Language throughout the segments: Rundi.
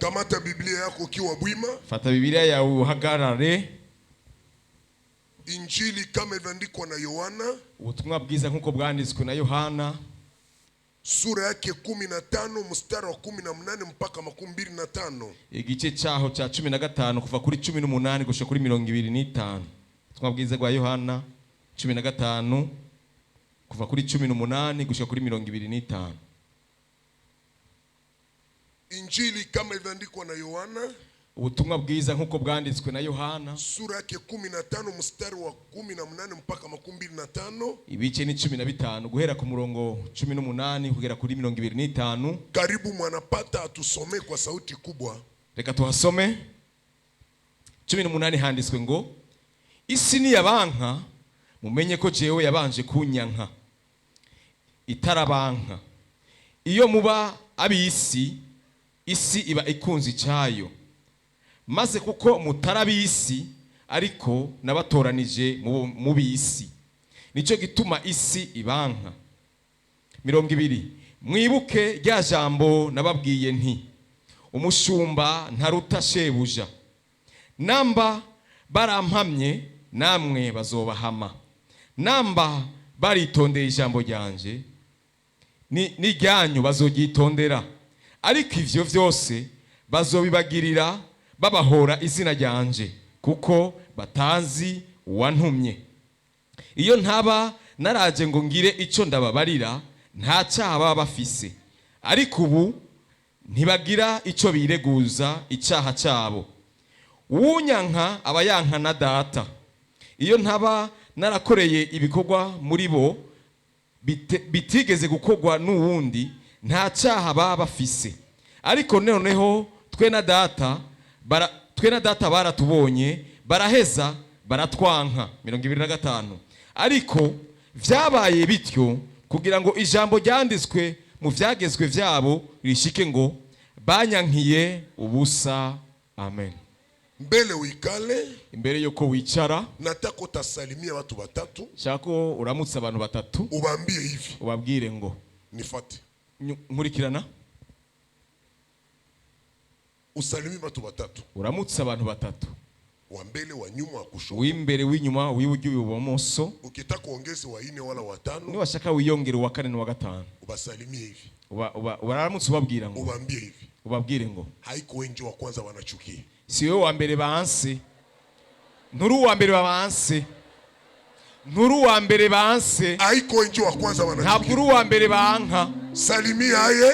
Kamata Biblia yako ukiwa bwima. Fata Bibiliya yawe uhagarare. Injili kama ilivyoandikwa na Yohana, Ubutumwa bwiza nk'uko bwanditswe na Yohana, sura yake 15 mstari wa 18 mpaka 25. Igice cyaho cya 15 kuva kuri 18 gushika kuri 25. Ubutumwa bwiza bwa Yohana 15 kuva kuri 18 gushika kuri 25. Injili kama ilivyoandikwa na Yohana, Ubutumwa bwiza nk'uko bwanditswe na Yohana, sura yake 15 mstari wa 18 mpaka 25. Ibice ni 15 guhera ku murongo 18 kugera kuri 25. Karibu mwanapata atusomee kwa sauti kubwa. Reka tuhasome. 18 handitswe ngo: "Isi niyabanka, mumenye ko jewe yabanje kunyanka itarabanka. Iyo muba ab'isi, isi iba ikunze icyayo. Maze kuko mutari ab'isi, ariko nabatoranije mu b'isi, nicyo gituma isi ibanka." 20: "Mwibuke rya jambo nababwiye nti: umushumba ntaruta shebuja. Namba barampamye, namwe bazobahama. Namba baritondeye ijambo ryanje, n'iryanyu bazoryitondera. Ariko ivyo vyose bazobibagirira babahora izina ryanje, kuko batazi uwantumye. Iyo ntaba naraje ngo ngire icyo ndababarira, nta cyaha baba bafise. Ariko ubu ntibagira icyo bireguza icyaha cyabo. Uwunyanka aba yanka na Data. Iyo ntaba narakoreye ibikorwa muri bo bitigeze gukorwa n'uwundi, nta cyaha baba bafise. Ariko noneho twe na Data baratubonye, baraheza baratwanka." 25: "Ariko vyabaye bityo kugira ngo ijambo ryanditswe mu vyagezwe vyabo rishike ngo: banyankiye ubusa. Amen." Mbele uikale, Imbere yuko wicara, nataka utasalimia watu watatu, shaka ko uramutse abantu batatu, ubambie hivi: ubabwire ngo: Nifate. Nkurikirana. Usalimie watu watatu. Uramutse abantu batatu. Wa mbele, wa nyuma, wa kushoto. Uw'imbere, w'inyuma, uw'iburyo, uw'ibumoso. Ukitaka uongeze wa ine wala watano, Niwashaka wiyongere uwa kane n'uwa gatanu. ubasalimie hivi. Ubaramutse ubabwira ngo: Ubambie hivi: Ubabwire ngo: Haiko wengi wa kwanza wanachukia. Si wowe wa mbere banse, nturi uwa mbere babanse, nturi uwa mbere banse. Haiko wengi wa kwanza Ntabwo wanachukia. uri uwa mbere banka. Salimia aye,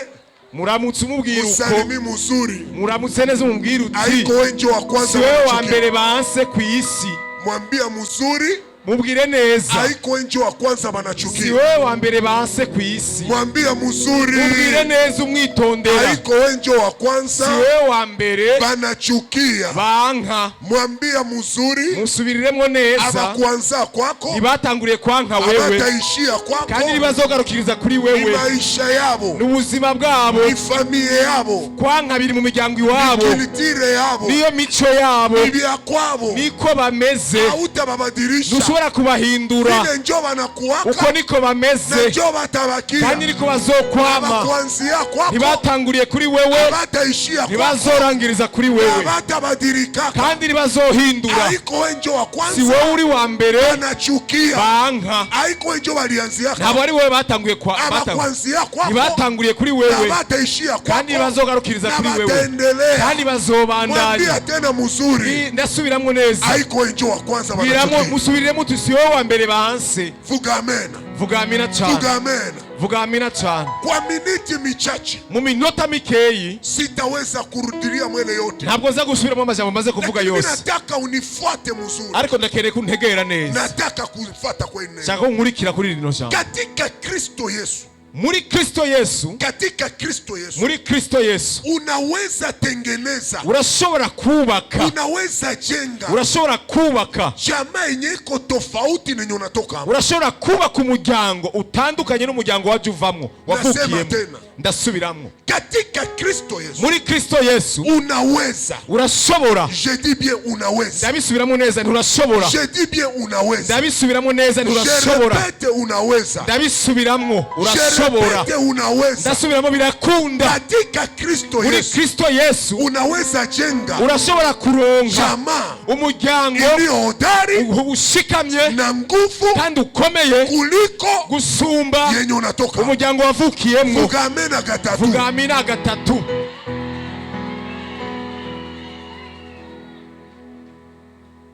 Muramutse umubwira uko. usalimie muzuri. Muramutse neza, umubwire uti: Haiko wengi wa kwanza Si wowe wa wanachukia. mbere banse ku isi. Mwambia muzuri, Mubwire neza. haiko wengi wa kwanza Si wanachukia. wowe wa mbere banse ku isi. Mwambia muzuri, Mubwire neza umwitondera. haiko wengi wa Si kwanza wowe wa mbere banachukia. banka. Mwambia muzuri, Musubiriremo neza. abakwanza kwako, Ntibatanguriye kwanka wewe, abataishia kwako, kandi ntibazogarukiriza kuri ni wewe. maisha yabo, Ni ubuzima bwabo. ni familia yabo, Kwanka biri mu miryango iwabo, culture yabo, niyo mico yabo, ni vya kwabo. niko bameze. Hautababadilisha. Ntushobora kubahindura. Vile njo Uko banakuwaka niko bameze, na njo batabakia. kandi niko bazokwama. Abakwanzia kwako, Ntibatanguriye kuri wewe, abataishia kwako, ntibazorangiriza kuri wewe, abatabadilika, kandi ntibazohindura. haiko wenjo wa Si kwanza wowe uri wa mbere wanachukia, banka. haiko wenjo walianzia, Ntabwo ari wowe batanguye kwa abakwanzia kwako, ntibatanguriye kuri wewe, abataishia kandi kwako, ntibazogarukiriza na kuri wewe, bataendelea. kandi bazobandanya. Mwambia tena muzuri, Ndasubiramwo neza. haiko wenjo wa kwanza Bwiramo, wanachukia. musubiriremo uti: si wowe wa mbere banse. Vuga amen. Vuga amina cyane. Vuga amen. Vuga amina cyane. Kwa miniti michache Mu minota mikeyi, sitaweza kurudilia mwele yote, ntabwo nza gusubiramo amajambo maze kuvuga lakini yose, nataka unifuate muzuri. Ariko ndakeneye ko untegera neza. Nataka kufuata kwa neno Shaka ko nkurikira kuri rino jambo. Katika Kristo Yesu, Muri Kristo Yesu, katika Kristo Yesu muri Kristo Yesu, unaweza tengeneza, urashobora kubaka, unaweza jenga urashobora kubaka jamaa yenye iko tofauti nenye unatoka hapo. Urashobora kubaka umuryango utandukanye n'umuryango wajya uvamwo, Nasema wavukiyemo. tena. Ndasubiramwo. Katika Kristo Yesu Muri Kristo Yesu unaweza. urashobora. Je dis bien unaweza. Ndabisubiramo neza, nturashobora. Je dis bien unaweza. Ndabisubiramo neza, Je nturashobora. répète, unaweza. Ndabisubiramwo, Je urashobora. répète, unaweza. Ndasubiramo, birakunda. Katika Kristo Muri Yesu Kristo Yesu unaweza jenga urashobora kuronka jamaa umuryango iliyo hodari ushikamye na nguvu kandi ukomeye kuliko gusumba yenye unatoka. umuryango wavukiyemwo. Vuga amena gatatu. Vuga amina gatatu.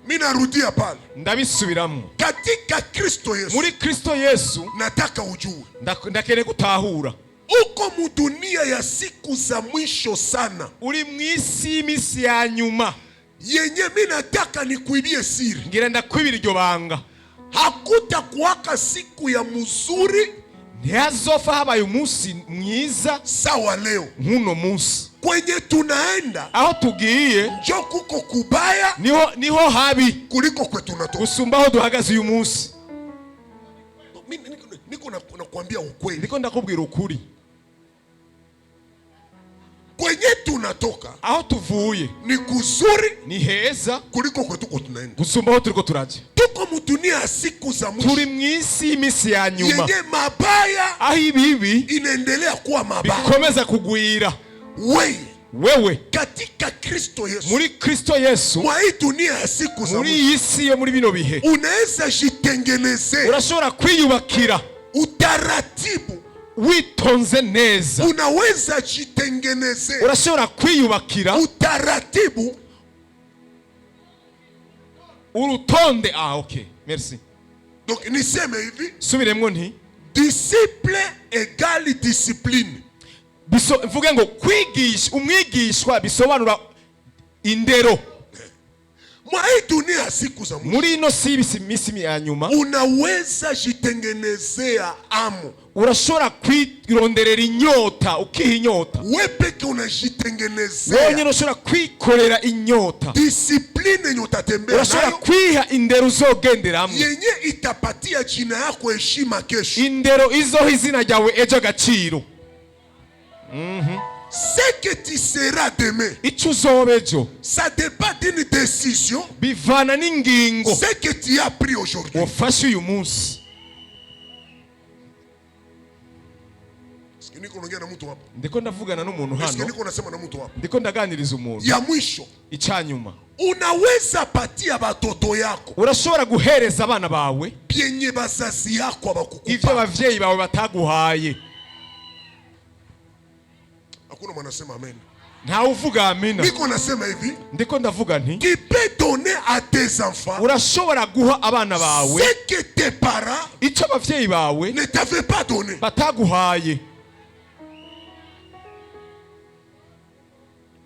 Mimi narudia pale. Ndabisubiramwo. Katika Kristo Yesu Muri Kristo Yesu nataka ujue ndakeneye gutahura uko mudunia ya siku za mwisho sana, uri mu isi y'iminsi ya nyuma. Yenye mi nataka nikuibie siri, Ngira ndakwibira iryo banga. Hakutakuwaka siku ya mzuri Ntihazofa habaye umunsi mwiza sawa leo. nk'uno munsi. Kwenye tunaenda Aho tugiye njo kuko kubaya niho habi kuliko kwe tunatoka. gusumba aho duhagaze uyu munsi. Mi niko nakwambia ukweli, Ndiko ndakubwira ukuri. Kwenye tunatoka Aho tuvuye ni kuzuri ni heza kuliko kwe tuko tunaenda. gusumba aho turiko turaja. Tuko mudunia ya siku za mwisho Turi mu isi y'iminsi ya nyuma yenye mabaya aho ibibi inaendelea kuwa mabaya. bikomeza kugwira. Wewe Wewe katika Kristo Yesu, muri Kristo Yesu, mwa hii dunia ya siku za muri mwisho, iyi si yo muri bino bihe, unaweza jitengenezea urashobora kwiyubakira utaratibu, witonze neza. Unaweza jitengenezea Urashobora kwiyubakira utaratibu urutonde. Ah, okay, merci. Donc niseme hivi, Subiremwo nti disciple égale discipline. Mvuge ngo kwigisha, umwigishwa bisobanura indero. Mwa hii dunia ya siku za mwisho Muri ino si y'imisi ya nyuma unaweza jitengenezea amu, urashobora kwironderera inyota, ukiha inyota. We peke unajitengenezea Wenyine ushobora kwikorera inyota. Discipline yenye utatembea Urashobora nayo, kwiha indero uzogenderamo, yenye itapatia jina yako heshima kesho. Indero izoha izina ryawe ejo agaciro. Ce que tu seras demain, Icyo uzoba ejo ça dépend d'une décision, bivana n'ingingo ce que tu as pris aujourd'hui. Wafashe uyu munsi. Est-ce que niko naongea na mtu hapa? Ndiko ndavugana n'umuntu Est-ce que hano? niko nasema na mtu hapa? Ndiko ndaganiriza umuntu? Ya mwisho, Icyanyuma, unaweza patia batoto yako urashobora guhereza abana bawe byenye bazazi yako ivyo abakukupa. abavyeyi bawe bataguhaye. Hakuna mwanasema amen. Ntawe uvuga amina. Niko nasema hivi, Ndiko ndavuga nti tu peux donner à tes enfants urashobora guha abana bawe ce que tes parents icyo abavyeyi bawe ne t'avaient pas donné. Bataguhaye.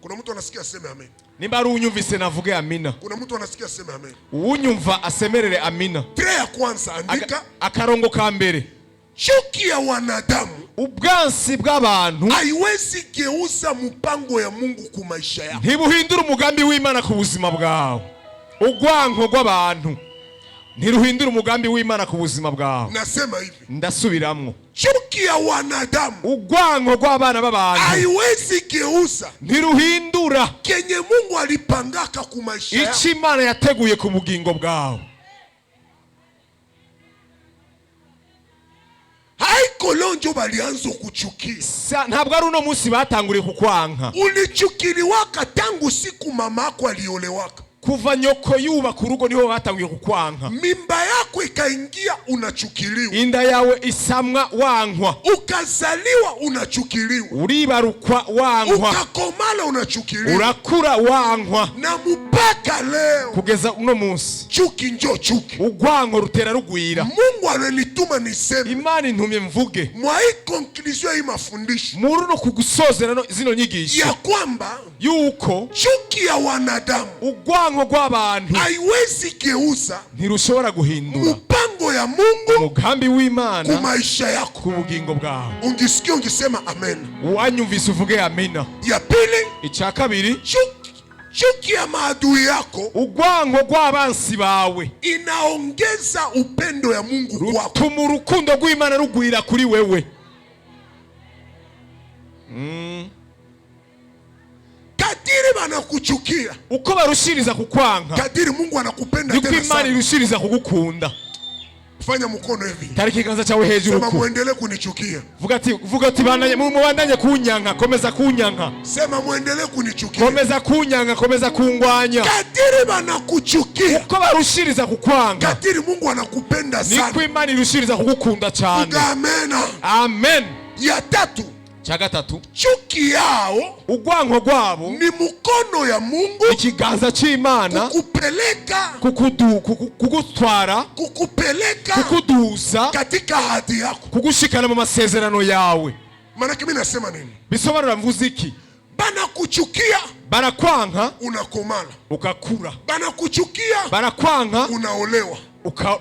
Kuna mtu anasikia aseme amen. Nimba ari unyumvise navuge amina. Kuna mtu anasikia aseme amen. Uwunyumva asemerere amina. Trait ya kwanza, andika: Akarongo ka mbere, chuki ya wanadamu ubwansi bw'abantu haiwezi geuza mpango ya Mungu ku maisha yako. Ntibuhindura umugambi w'Imana ku buzima bwawe. Urwanko rw'abantu ntiruhindura umugambi w'Imana ku buzima bwawe. Nasema hivi, Ndasubiramwo, chuki ya wanadamu urwanko rw'abana b'abantu haiwezi geuza ntiruhindura kenye Mungu alipangaka ku maisha yako. icyo Imana yateguye ku bugingo bwawe. Haiko leo njo balianza kuchukia. Ntabwo ari uno munsi batanguriye kukwanka. Ulichukiliwaka tangu siku mama yako aliolewaka. Kuva nyoko yubaka urugo niho batanguye kukwanka. Mimba yako ikaingia, unachukiliwa. Inda yawe isamwa wankwa. Ukazaliwa, unachukiliwa. Uribarukwa wankwa. Ukakomala, unachukiliwa. Urakura wankwa. Na mpaka leo Kugeza uno munsi chuki njo chuki. Urwanko rutera rugwira. Mungu ananituma niseme, Imana intumye mvuge, mwa hii conclusion hii mafundisho, muri uno kugusozera zino nyigisho, ya kwamba yuko chuki ya wanadamu urwanko rw'abantu haiwezi geuza ntirushobora guhindura mpango ya Mungu umugambi w'Imana ku maisha yako. Ku bugingo bwawe. Ungisikia ungisema amen. Uwanyumvise uvuge amina. Ya pili, Icya kabiri, chuki ya maadui yako urwanko rw'abansi bawe inaongeza upendo ya Mungu kwako. Rutuma urukundo rw'Imana rugwira kuri wewe. Kadiri banakuchukia, Uko barushiriza kukwanka, kadiri Mungu anakupenda niko tena Imana sana. irushiriza kugukunda. Fanya mkono hivi, Tari ikiganza cyawe hejuru sema ku muendelee kunichukia, vuga ati bandanye, mubandanye kunyanka, komeza kunyanka, sema muendelee kunichukia. Komeza kunyanka, komeza kungwanya. Kadiri banakuchukia, Uko barushiriza kukwanga, kadiri Mungu anakupenda niko sana. Imana irushiriza kugukunda cyane. Amena. Amen. Ya tatu, Cya gatatu, chuki yao urwanko rwabo ni mkono ya Mungu ikiganza cy'Imana kukupeleka kugutwara, kukupeleka kukuduza katika ahadi yako. Kugushikana mu masezerano yawe. Maanake mimi nasema nini? Bisobanura mvuze iki? Banakuchukia, Barakwanka, unakomala. Ukakura. Banakuchukia, Barakwanka, unaolewa.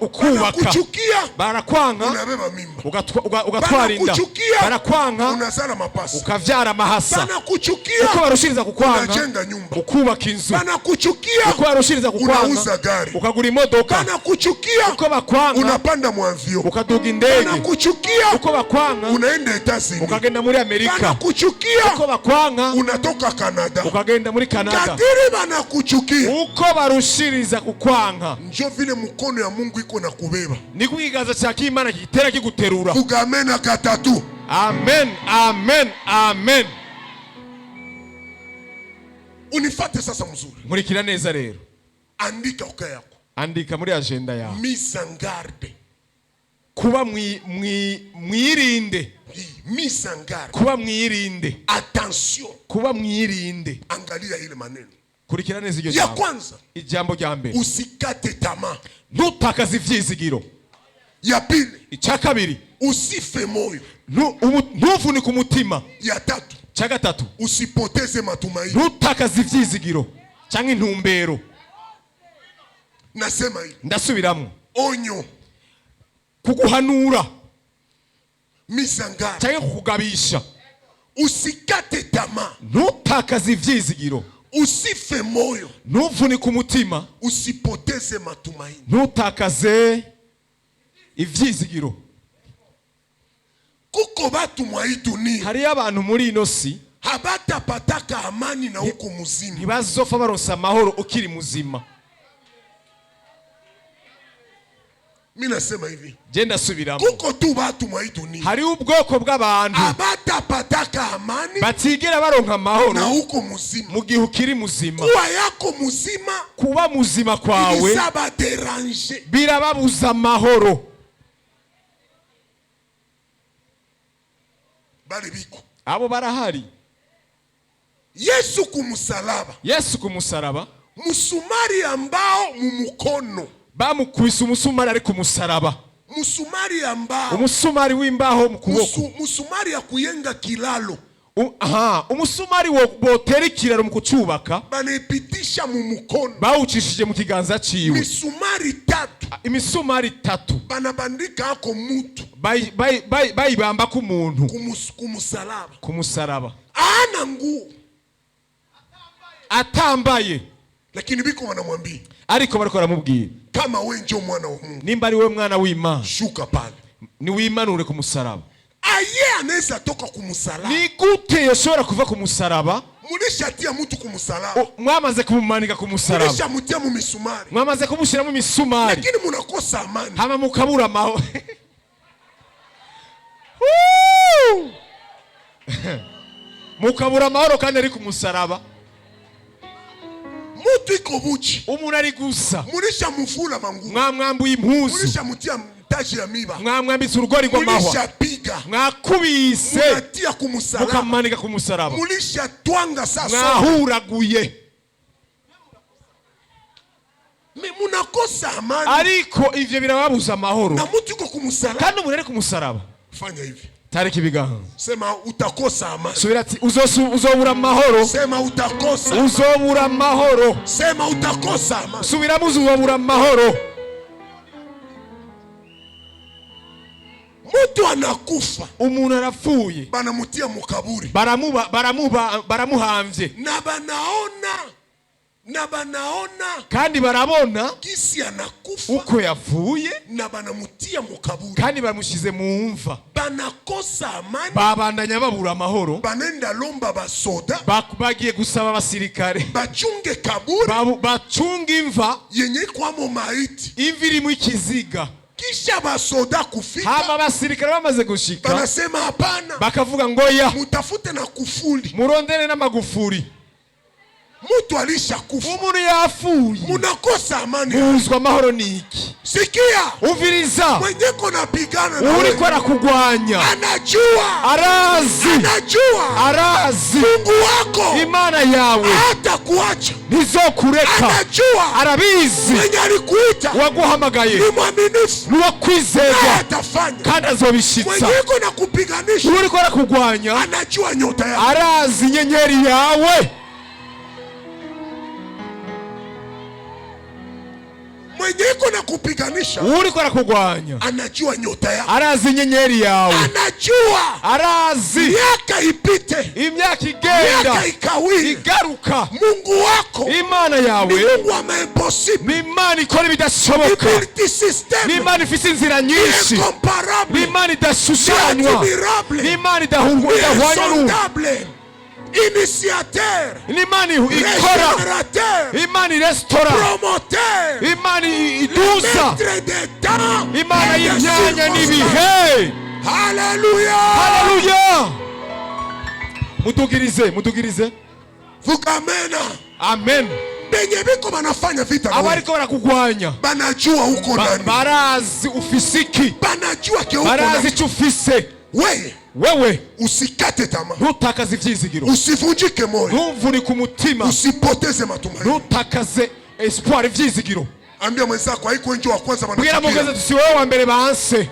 ukubaka. Banakuchukia, Barakwanka, unabeba mimba. ugatwara inda. Banakuchukia, Barakwanka, unazala mapasa. Ukavyara amahasa. Banakuchukia, Uko barushiriza kukwanga, unajenga nyumba. Ukubaka inzu. Banakuchukia, Uko barushiriza kukwanga, unauza gari. Ukagura imodoka. Banakuchukia, Uko bakwanga, unapanda mu avion. Ukaduga indege. Banakuchukia, Uko bakwanga, unaenda Etats-Unis. Ukagenda muri Amerika. Banakuchukia, Uko bakwanga, unatoka Canada. Ukagenda muri Canada. Kadiri banakuchukia, Uko barushiriza kukwanga, njo vile mkono ya Mungu iko na kubeba. Niko ikiganza cya k'Imana gitera kiguterura. Vuga amena katatu. Amen, amen, amen. Unifate sasa mzuri, Nkurikira neza rero. Andika uka yako, Andika muri agenda yawe. Mise en garde. Kuba mwirinde. Hii, mise en garde. Kuba mwirinde. Attention, Kuba mwirinde. Angalia ile maneno. Kurikira neza iryo Ya jambo. kwanza, Ijambo rya mbere, usikate tamaa. Ntutakaze ivyizigiro. Ya pili, Icya kabiri, usife moyo. ntuvunike umutima. Ya tatu, Icya gatatu, usipoteze matumaini. Ntutakaze ivyizigiro cyangwa intumbero. Nasema hivi, Ndasubiramo. Onyo, Kuguhanura mise en garde, cyangwa kukugabisha. Usikate tamaa, Ntutakaze ivyizigiro, usife moyo, ntuvunike umutima, usipoteze matumaini. Ntutakaze ivyizigiro. Kuko batu mwa hii dunia Hariyo abantu muri ino si habatapataka amani na uko muzima. Ntibazopfa baronsa amahoro ukiri muzima. Mi nasema hivi, Je, ndasubiramo. kuko tu batu mwa hii dunia Hariho ubwoko bw'abantu habatapataka amani batigera baronka amahoro na uko muzima. mu gihe ukiri muzima. Kuwa yako muzima Kuba muzima kwawe ilisaba déranger. birababuza amahoro. Bali biko Abo barahari. Yesu kumusalaba, Yesu ku musaraba, musumari ambao mumukono, bamukubise umusumari ari ku musaraba, musumari ambao umusumari w'imbaho mu kuboko. Musumari ya kuyenga kilalo, Aha, umusumari botera ikiraro mu kucubaka, banaipitisha mumukono, bawucishije mu kiganza ciwe. Misumari tatu Imisumari itatu banabandika ako mutu bayibambako umuntu kumusalaba, ku musaraba, ana nguo, atambaye, lakini biko wanamwambia, ariko bariko baramubwira, kama we njo mwana wa Mungu, nimba ari we mwana w'Imana, shuka pale. Niwimanure ku musaraba. Aye anaweza toka kumusalaba? Ni gute yoshobora kuva ku musaraba? Mulishatia mtu kumusalaba, Mwamaze kumumanika ku musaraba, mulishamutia mu misumari, mwamaze kumushyiramo imisumari, lakini munakosa amani. Hama mukabura amahoro. Woo! Mukabura amahoro kandi ari ku musaraba. Mutu iko buchi, Umuntu ari gusa, mulishamuvula manguo, mwamwambuye impuzu, mulishamutia taji ya miba, mwamwambitse urugori rw'amahwa, mulishapiga, mwakubise, munatia kumusalaba, mukamanika ku musaraba, mulishatwanga sasa, mwahuraguye, mais munakosa amani ariko ivyo birababuza amahoro. Na mutu iko kumusalaba. Kandi umuntu ari ku musaraba. Fanya hivi, Tareka ibiganza. Sema utakosa amani. Subira ati uzobura amahoro. Sema utakosa, Uzobura amahoro. Sema utakosa amani. Subiramo, uzobura amahoro. Mtu anakufa, Umuntu arapfuye, banamutia mukaburi baramuba baramuba baramuhamvye, na banaona Na banaona Kandi barabona gisi anakufa uko yapfuye, na banamutia mukaburi. Kandi bamushyize mu mva. Banakosa amani. Babandanya babura amahoro. Banenda lomba basoda Bagiye gusaba abasirikare bachunge kaburi bacunga imva yenye kwamo maiti. Imva irimo ikiziga. Kisha basoda kufika, Hama abasirikare bamaze gushika, banasema hapana, bakavuga ngo ya, mutafute na kufuli. Murondere n'amagufuri. Mutu alisha kufa, Umuntu yapfuye, munakosa amani. Muzwa amahoro ni iki? Sikia, Umviriza, mwenyeko napigana na uriko wewe arakugwanya anajua, arazi, anajua arazi. Mungu wako Imana yawe hata kuacha. ntizokureka. Anajua Arabizi. mwenye alikuita Uwaguhamagaye ni mwaminifu, ni uwo naye kwizerwa, atafanya. kandi azobishitsa. Mwenyeko na kupiganisha Uriko arakugwanya anajua nyota yako. arazi inyenyeri yawe. Mwenyeko na kupiganisha Uriko arakugwanya anajua nyota yako, arazi inyenyeri yawe. Anajua Arazi. Miaka ipite, Imyaka igenda, miaka ikawili, igaruka, Mungu wako Imana ni yawe Mungu wa maimpossible, ni Imana ikora ibidashoboka, multisystème, ni Imana ifite inzira nyinshi, incomparable, ni Imana idashushanywa, admirable, ni Imana idahwanya n'ubu, insondable, initiateur, ni Imana ikora, régénérateur, Imana iresitora, promoteur, Imana iduza, maître des temps Imana et des y'imyanya circonstances. n'ibihe. Alléluia. Haleluya! Mudugirize, mudugirize. Vuga amena. Amen. Benye biko banafanya vita na wewe, Abariko barakugwanya banajua uko nani, barazi ufise iki, banajua ke uko barazi nani. icyo ufise. Wewe Wewe usikate tamaa, ntutakaze ivyizigiro, usivunjike moyo, ntuvunike umutima, usipoteze matumaini. Ntutakaze espoir, ivyizigiro. Ambia mwenzako, haiko njo wa kwanza Bwira mugenzi wanachukia. ati si wowe wa mbere banse.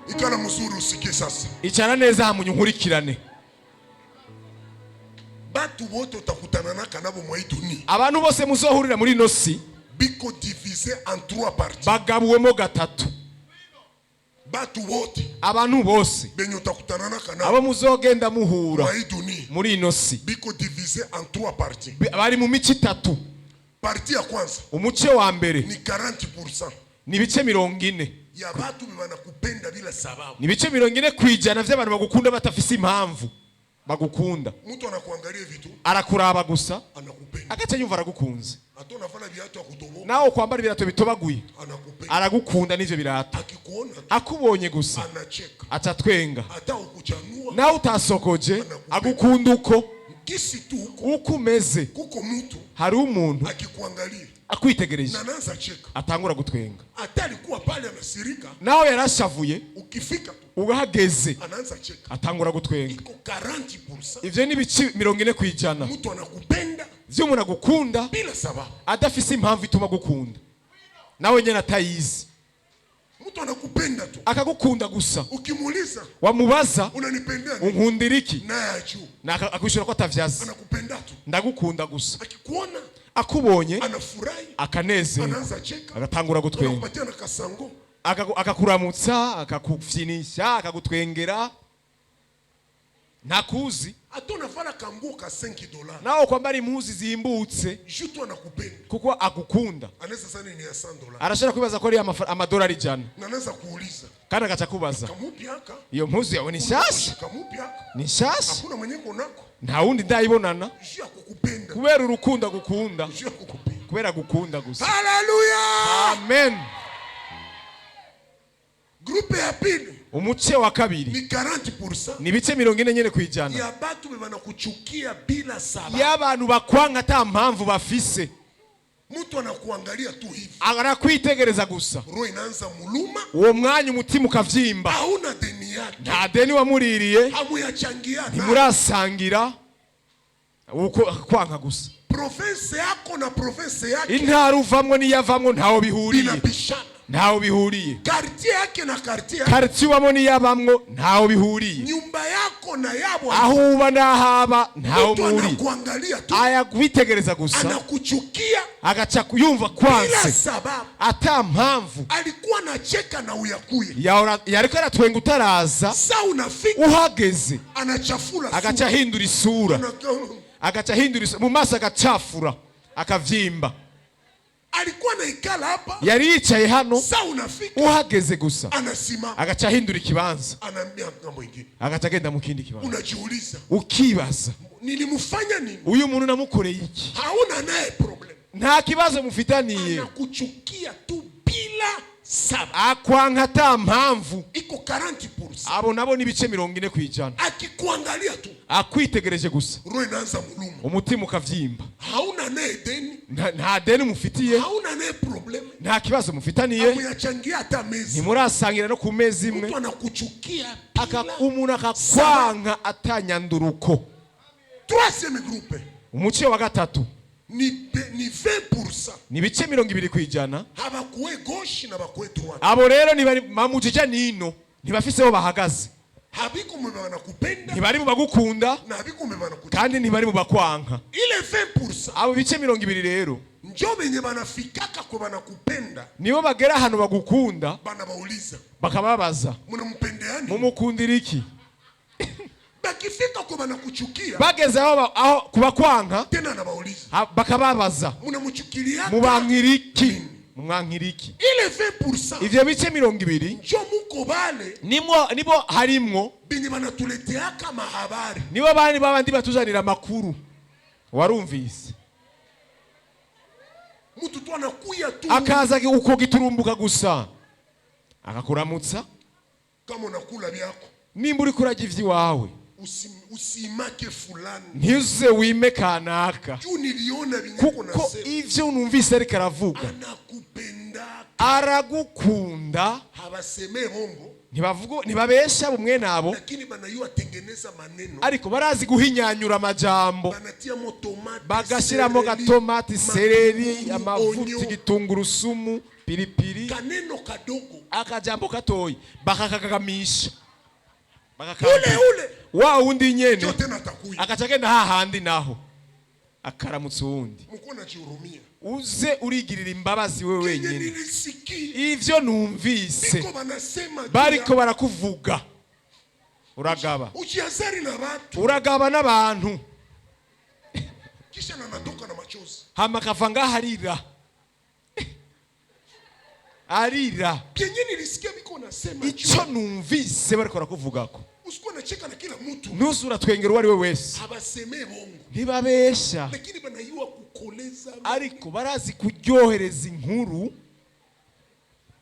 Ikala mzuri usikie sasa. Icara neza hamunye unkurikirane. Batu wote utakutana naka nabo mwa hii dunia Abantu bose muzohurira muri ino si biko divisé en trois parties. Bagabuwemo gatatu. Batu wote Abantu bose benye utakutana naka nabo abo muzogenda muhura mwa hii dunia muri ino si biko divisé en trois parties. Bari mu mico itatu. Partie ya kwanza Umuce wa mbere ni 40% ni ibice 40 ya batu banakupenda bila sababu. Ni ibice 40% vy'abantu bagukunda batafise impamvu bagukunda. Mtu anakuangalia vitu, Arakuraba gusa, anakupenda. Agaca yumva aragukunze. Hata unafanya viatu ya kutoboka, Nawe kwambara ibirato bitobaguye, anakupenda. aragukunda n'ivyo birato. Akikuona tu, Akubonye gusa, anacheka. aca twenga. Hata ukuchanua, Nawe utasokoje, agukunda uko gisi tu uko. Uko umeze. Kuko mtu Hari umuntu akikuangalia akwitegereje, na anaanza cheka, atangura gutwenga. Hata alikuwa pale anasirika, Nawe yarashavuye, ukifika tu uhageze, anaanza cheka. atangura gutwenga. Iko 40%. Ivyo ni ibice 40% Mtu anakupenda vy'umuntu agukunda bila sababu. adafise impamvu ituma agukunda, nawe nyene atayizi. Mtu anakupenda tu. Akagukunda gusa. Ukimuuliza, Wamubaza, unanipendea nini? unkundira iki? Naye ajua. Na akwishura ko atavyazi. Anakupenda tu. Ndagukunda gusa. Akikuona Akubonye, anafurahi, akanezerwa, anaanza cheka, agatangura gutwenga. anakupatia na kasango. Akakuramutsa, akakufyinisha, akagutwengera, ntakuzi. Hata unavala kanguo ka $5. Nawe kwambara impuzu zimbutse, Juu tu anakupenda. Kuko agukunda. Anaweza sana ni ya $100. Arashobora kwibaza ko ari amadolari 100. Na anaweza kuuliza, Kandi agaca akubaza, kamupi aka? iyo mpuzu yawe ni nshasha? Kamupi aka? Ni nshasha? Hakuna mwenye konako. Nta wundi ndayibonana. Juu ya kukupenda. Kubera urukundo agukunda. Juu ya kukupenda. Kubera agukunda gusa. Haleluya! Amen. Groupe ya pili Umuce wa kabiri ni 40% ni ibice 40 nyene kwijana ya batu be banakuchukia bila sababu. Y'abantu bakwanka ata mpamvu bafise. Mtu anakuangalia tu hivi, Arakwitegereza gusa, roho inaanza muluma, uwo mwanya umutima ukavyimba. Hauna deni yake, Nta deni wamuririye, hamuyachangia na ntimurasangira, uko kwanka gusa. Province yako na province yake Intara uvamwo n'iyavamwo ntaho bihuriye. binapishana. Ntaho bihuriye. Quartier yake na quartier yake. Karitsiye ubamo n'iyabamwo ntaho bihuriye. Nyumba yako na yabo. Aho uba n'ahaba ntaho Mtu muhuriye. anakuangalia tu. Aya kwitegereza gusa. Anakuchukia Agaca yumva bila kwanse sababu. Ata mpamvu. Alikuwa anacheka na uyakuye. Yariko aratwenga utaraza. Sa unafika Uhageze anachafula agaca sura. ahindura isura. Agaca ahindura isura mu maso, agacafura, akavyimba. Alikuwa anaikala hapa. Yari yicaye hano. Sa unafika Uhageze gusa anasimama. agaca ahindura ikibanza. Anaambia ngambo ingine. Agaca agenda mu kindi kibanza. Unajiuliza, Ukibaza, nilimfanya nini? uyu muntu namukoreye iki? Hauna naye problème. Nta kibazo mufitaniye. Anakuchukia tu bila sababu. Akwanka ata mpamvu. Iko 40%. Abo nabo n'ibice 40%. Akikuangalia tu Akwitegereje gusa roho inaanza muluma. umutima ukavyimba. Hauna naye deni, Nta deni mufitiye. hauna naye problème. Nta kibazo mufitaniye. Hamuyachangia hata meza. Ntimurasangira no ku meza imwe. Mtu anakuchukia bila. Umuntu akakwanka atanyanduruko. Troisième groupe Umuce wa gatatu ni 20%. ni ibice 20%. Habakuwe gauche na bakuwe droite. Abo rero ntibari mamujija nino, ntibafise aho bahagaze. Habiko mwe banakupenda Ntibari mu bagukunda na habiko mwe banakuchukia. kandi ntibari mu bakwanka. Ile 20% Abo bice 20 rero njo benye banafikaka kwa banakupenda, nibo bagera ahantu bagukunda, banabauliza, bakababaza, munampendeani? Mumukundira iki? Bakifika kwa banakuchukia, Bageze aho aho kubakwanka, tena anabauliza, bakababaza, munamuchukilia? Mubankira iki? Mumwankira iki? Ile 20% Ivyo bice 20 njo muko bale nimwo nibo harimwo benye banatuleteaka mahabari. Nibo bandi babandi batuzanira amakuru warumvise. Mtu tu anakuya tu. Akaza uko giturumbuka gusa akakuramutsa. Kama unakula byako, Nimba uriko urarya ivy'iwawe, usimake fulani. Ntiuze wime kanaka. Juu niliona vinyako Kuko nasema ivyo numvise ariko aravuga. Anakupenda. Aragukunda. Habaseme bongo, Ntibavuga, ntibabesha bumwe nabo, lakini banayua tengeneza maneno. Ariko barazi guhinyanyura amajambo. Banatiamo tomate, Bagashyiramo céleri, gatomati, céleri, matunguru, amavuta, oignon. Igitungurusumu, piripiri. Kaneno kadogo. Akajambo katoyi bakakakamisha. Ule ule Wa wundi nyene njo tena atakuya. Agaca agenda hahandi naho akaramutsa uwundi. Muko najihurumia. Uze urigirira imbabazi wewe Kenye wenyine. nilisikia Ivyo numvise biko banasema juu bariko barakuvuga, uragaba. Ujiazari na watu. Uragaba n'abantu. Kisha na natoka na machozi. Hama akava ngaho arira, arira. Kenye nilisikia biko nasema juu Icyo numvise bariko barakuvugako. Usikuwa nacheka na kila mtu. Ntuze uratwengera uwo ari we wese. Habaseme bongo, Ntibabesha, lakini banayua kukoleza. Ariko barazi kuryohereza inkuru.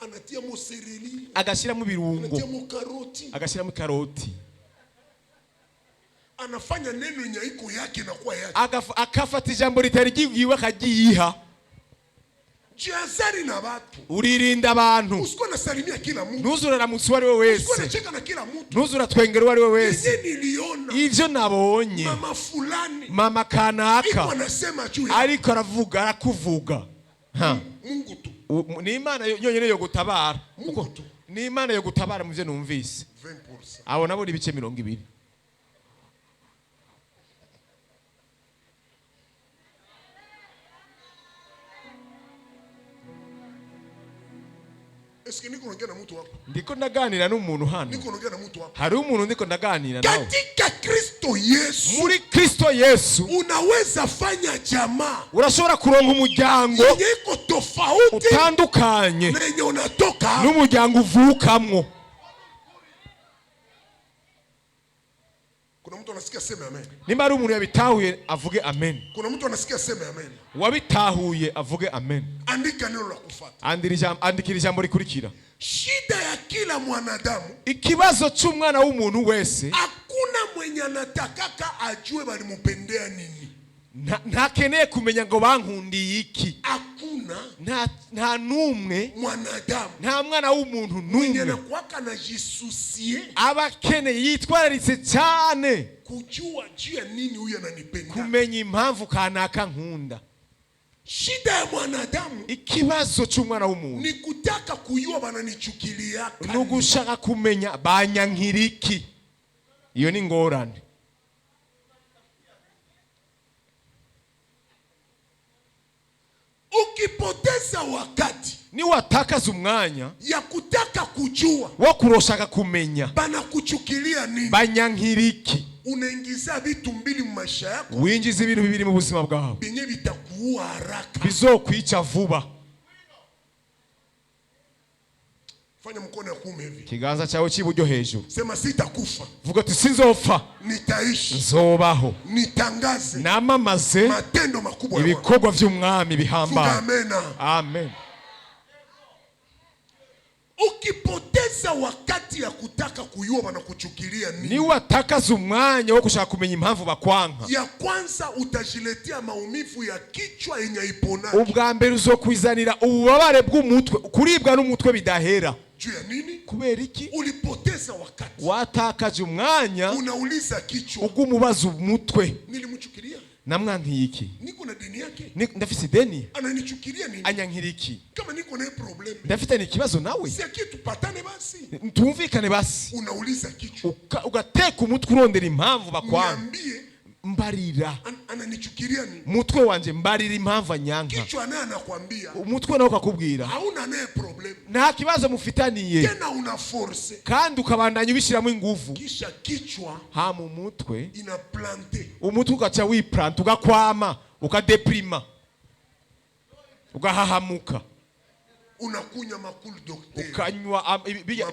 Anatia mo céleri, Agashyiramo ibirungo, anatia mo karoti, agashyiramo ikaroti, anafanya neno yenye haiko yake na kwa yake. Akafata ijambo ritari ryiwiwe akaryiha. Jihadhari na watu. Uririnda abantu. Usikuwa nasalimia kila mtu. Ntuze uraramutsa uwo ari we Usikuwa wese. nacheka na kila mtu. Ntuze uratwengera uwo ari we wese. Yenye niliona Ivyo nabonye mama fulani mama iko kanaka anasema juu ya ariko aravuga, arakuvuga. Ha. Mungu tu. Ni Imana yonyine yo gutabara. Mungu Kuko tu. ni Imana yo gutabara mu byo numvise. 20%. Abo nabo ni ibice 20. Est-ce que niko naongea na mtu hapa? Ndiko ndaganira n'umuntu hano? Niko naongea na mtu hapa? Hari umuntu ndiko ndaganira nawe? Katika Kristo Yesu Muri Kristo Yesu unaweza fanya jamaa urashobora kuronka umuryango yenye iko tofauti utandukanye na yenye unatoka hapa. n'umuryango uvukamwo. Kuna mtu anasikia sema amen. Nimba ari umuntu yabitahuye avuge amen. Kuna mtu anasikia sema amen. Uwabitahuye avuge amen. Andika neno la kufuata. Andira ijambo, andikira ijambo rikurikira. Shida ya kila mwanadamu, Ikibazo c'umwana w'umuntu wese, hakuna mwenye anatakaka ajue balimupendea nini. Ntakeneye kumenya ngo bankundiye iki. Hakuna Nta n'umwe, mwanadamu nta mwana w'umuntu mwenye n'umwe anakuwaka anajisusie aba akeneye, yitwararitse cyane kujua juu ya nini huyu ananipenda. kumenya impamvu kanaka nkunda. Shida ya mwanadamu Ikibazo cy'umwana w'umuntu ni kutaka kuyua bananichukiliaka. Ni ugushaka kumenya banyankiriki. Iyo ni ingorane. Ukipoteza wakati Niwatakaza umwanya ya kutaka kujua wo kuroshaka kumenya banakuchukilia nini, banyankiriki, unaingiza vitu mbili mu maisha yako winjiza ibintu bibiri mu buzima bwawe vyenye vitakuua haraka. Bizokwica vuba. Fanya mkono ya kuume hivi, Ikiganza cyawe cy'iburyo hejuru. Sema sitakufa, Vuga ati sinzopfa, nitaishi, nzobaho, nitangaze namamaze matendo makubwa ya Bwana. ibikorwa by'umwami Funga bihambaye. amena. Amen. Ukipoteza wakati ya kutaka kuyua wanakuchukilia nini, Niwatakaza umwanya wo gushaka kumenya impamvu bakwanka, ya kwanza utajiletea maumivu ya kichwa yenye iponaki. Ubwa mbere uzokwizanira ububabare bw'umutwe, kuribwa n'umutwe bidahera. Juu ya nini? Kubera iki? Ulipoteza wakati, Watakaje umwanya unauliza kichwa, ugumubaza umutwe, nilimchukilia, namwankiye iki? Niko na deni yake, Ndafise ideni, ananichukilia nini? Anyankira iki? Kama niko naye problème, Ndafitanye ikibazo nawe, si akie tupatane basi. Tumvikane basi. Unauliza kichwa, Ugateka umutwe urondera impamvu bakwanga. Niambie, Mbarira, ananichukilia nini? Mutwe wanje, mbarira impamvu anyanka. Kichwa naye anakwambia Umutwe nawe ukakubwira hauna naye problème, nta kibazo mufitaniye, tena una force. Kandi ukabandanya ubishyiramo ingufu. Kisha kichwa Hama umutwe ina plante. Umutwe ugaca wiplanta, ugakwama, ukadeprima, ugahahamuka. Unakunywa makulu docteur, Ukanywa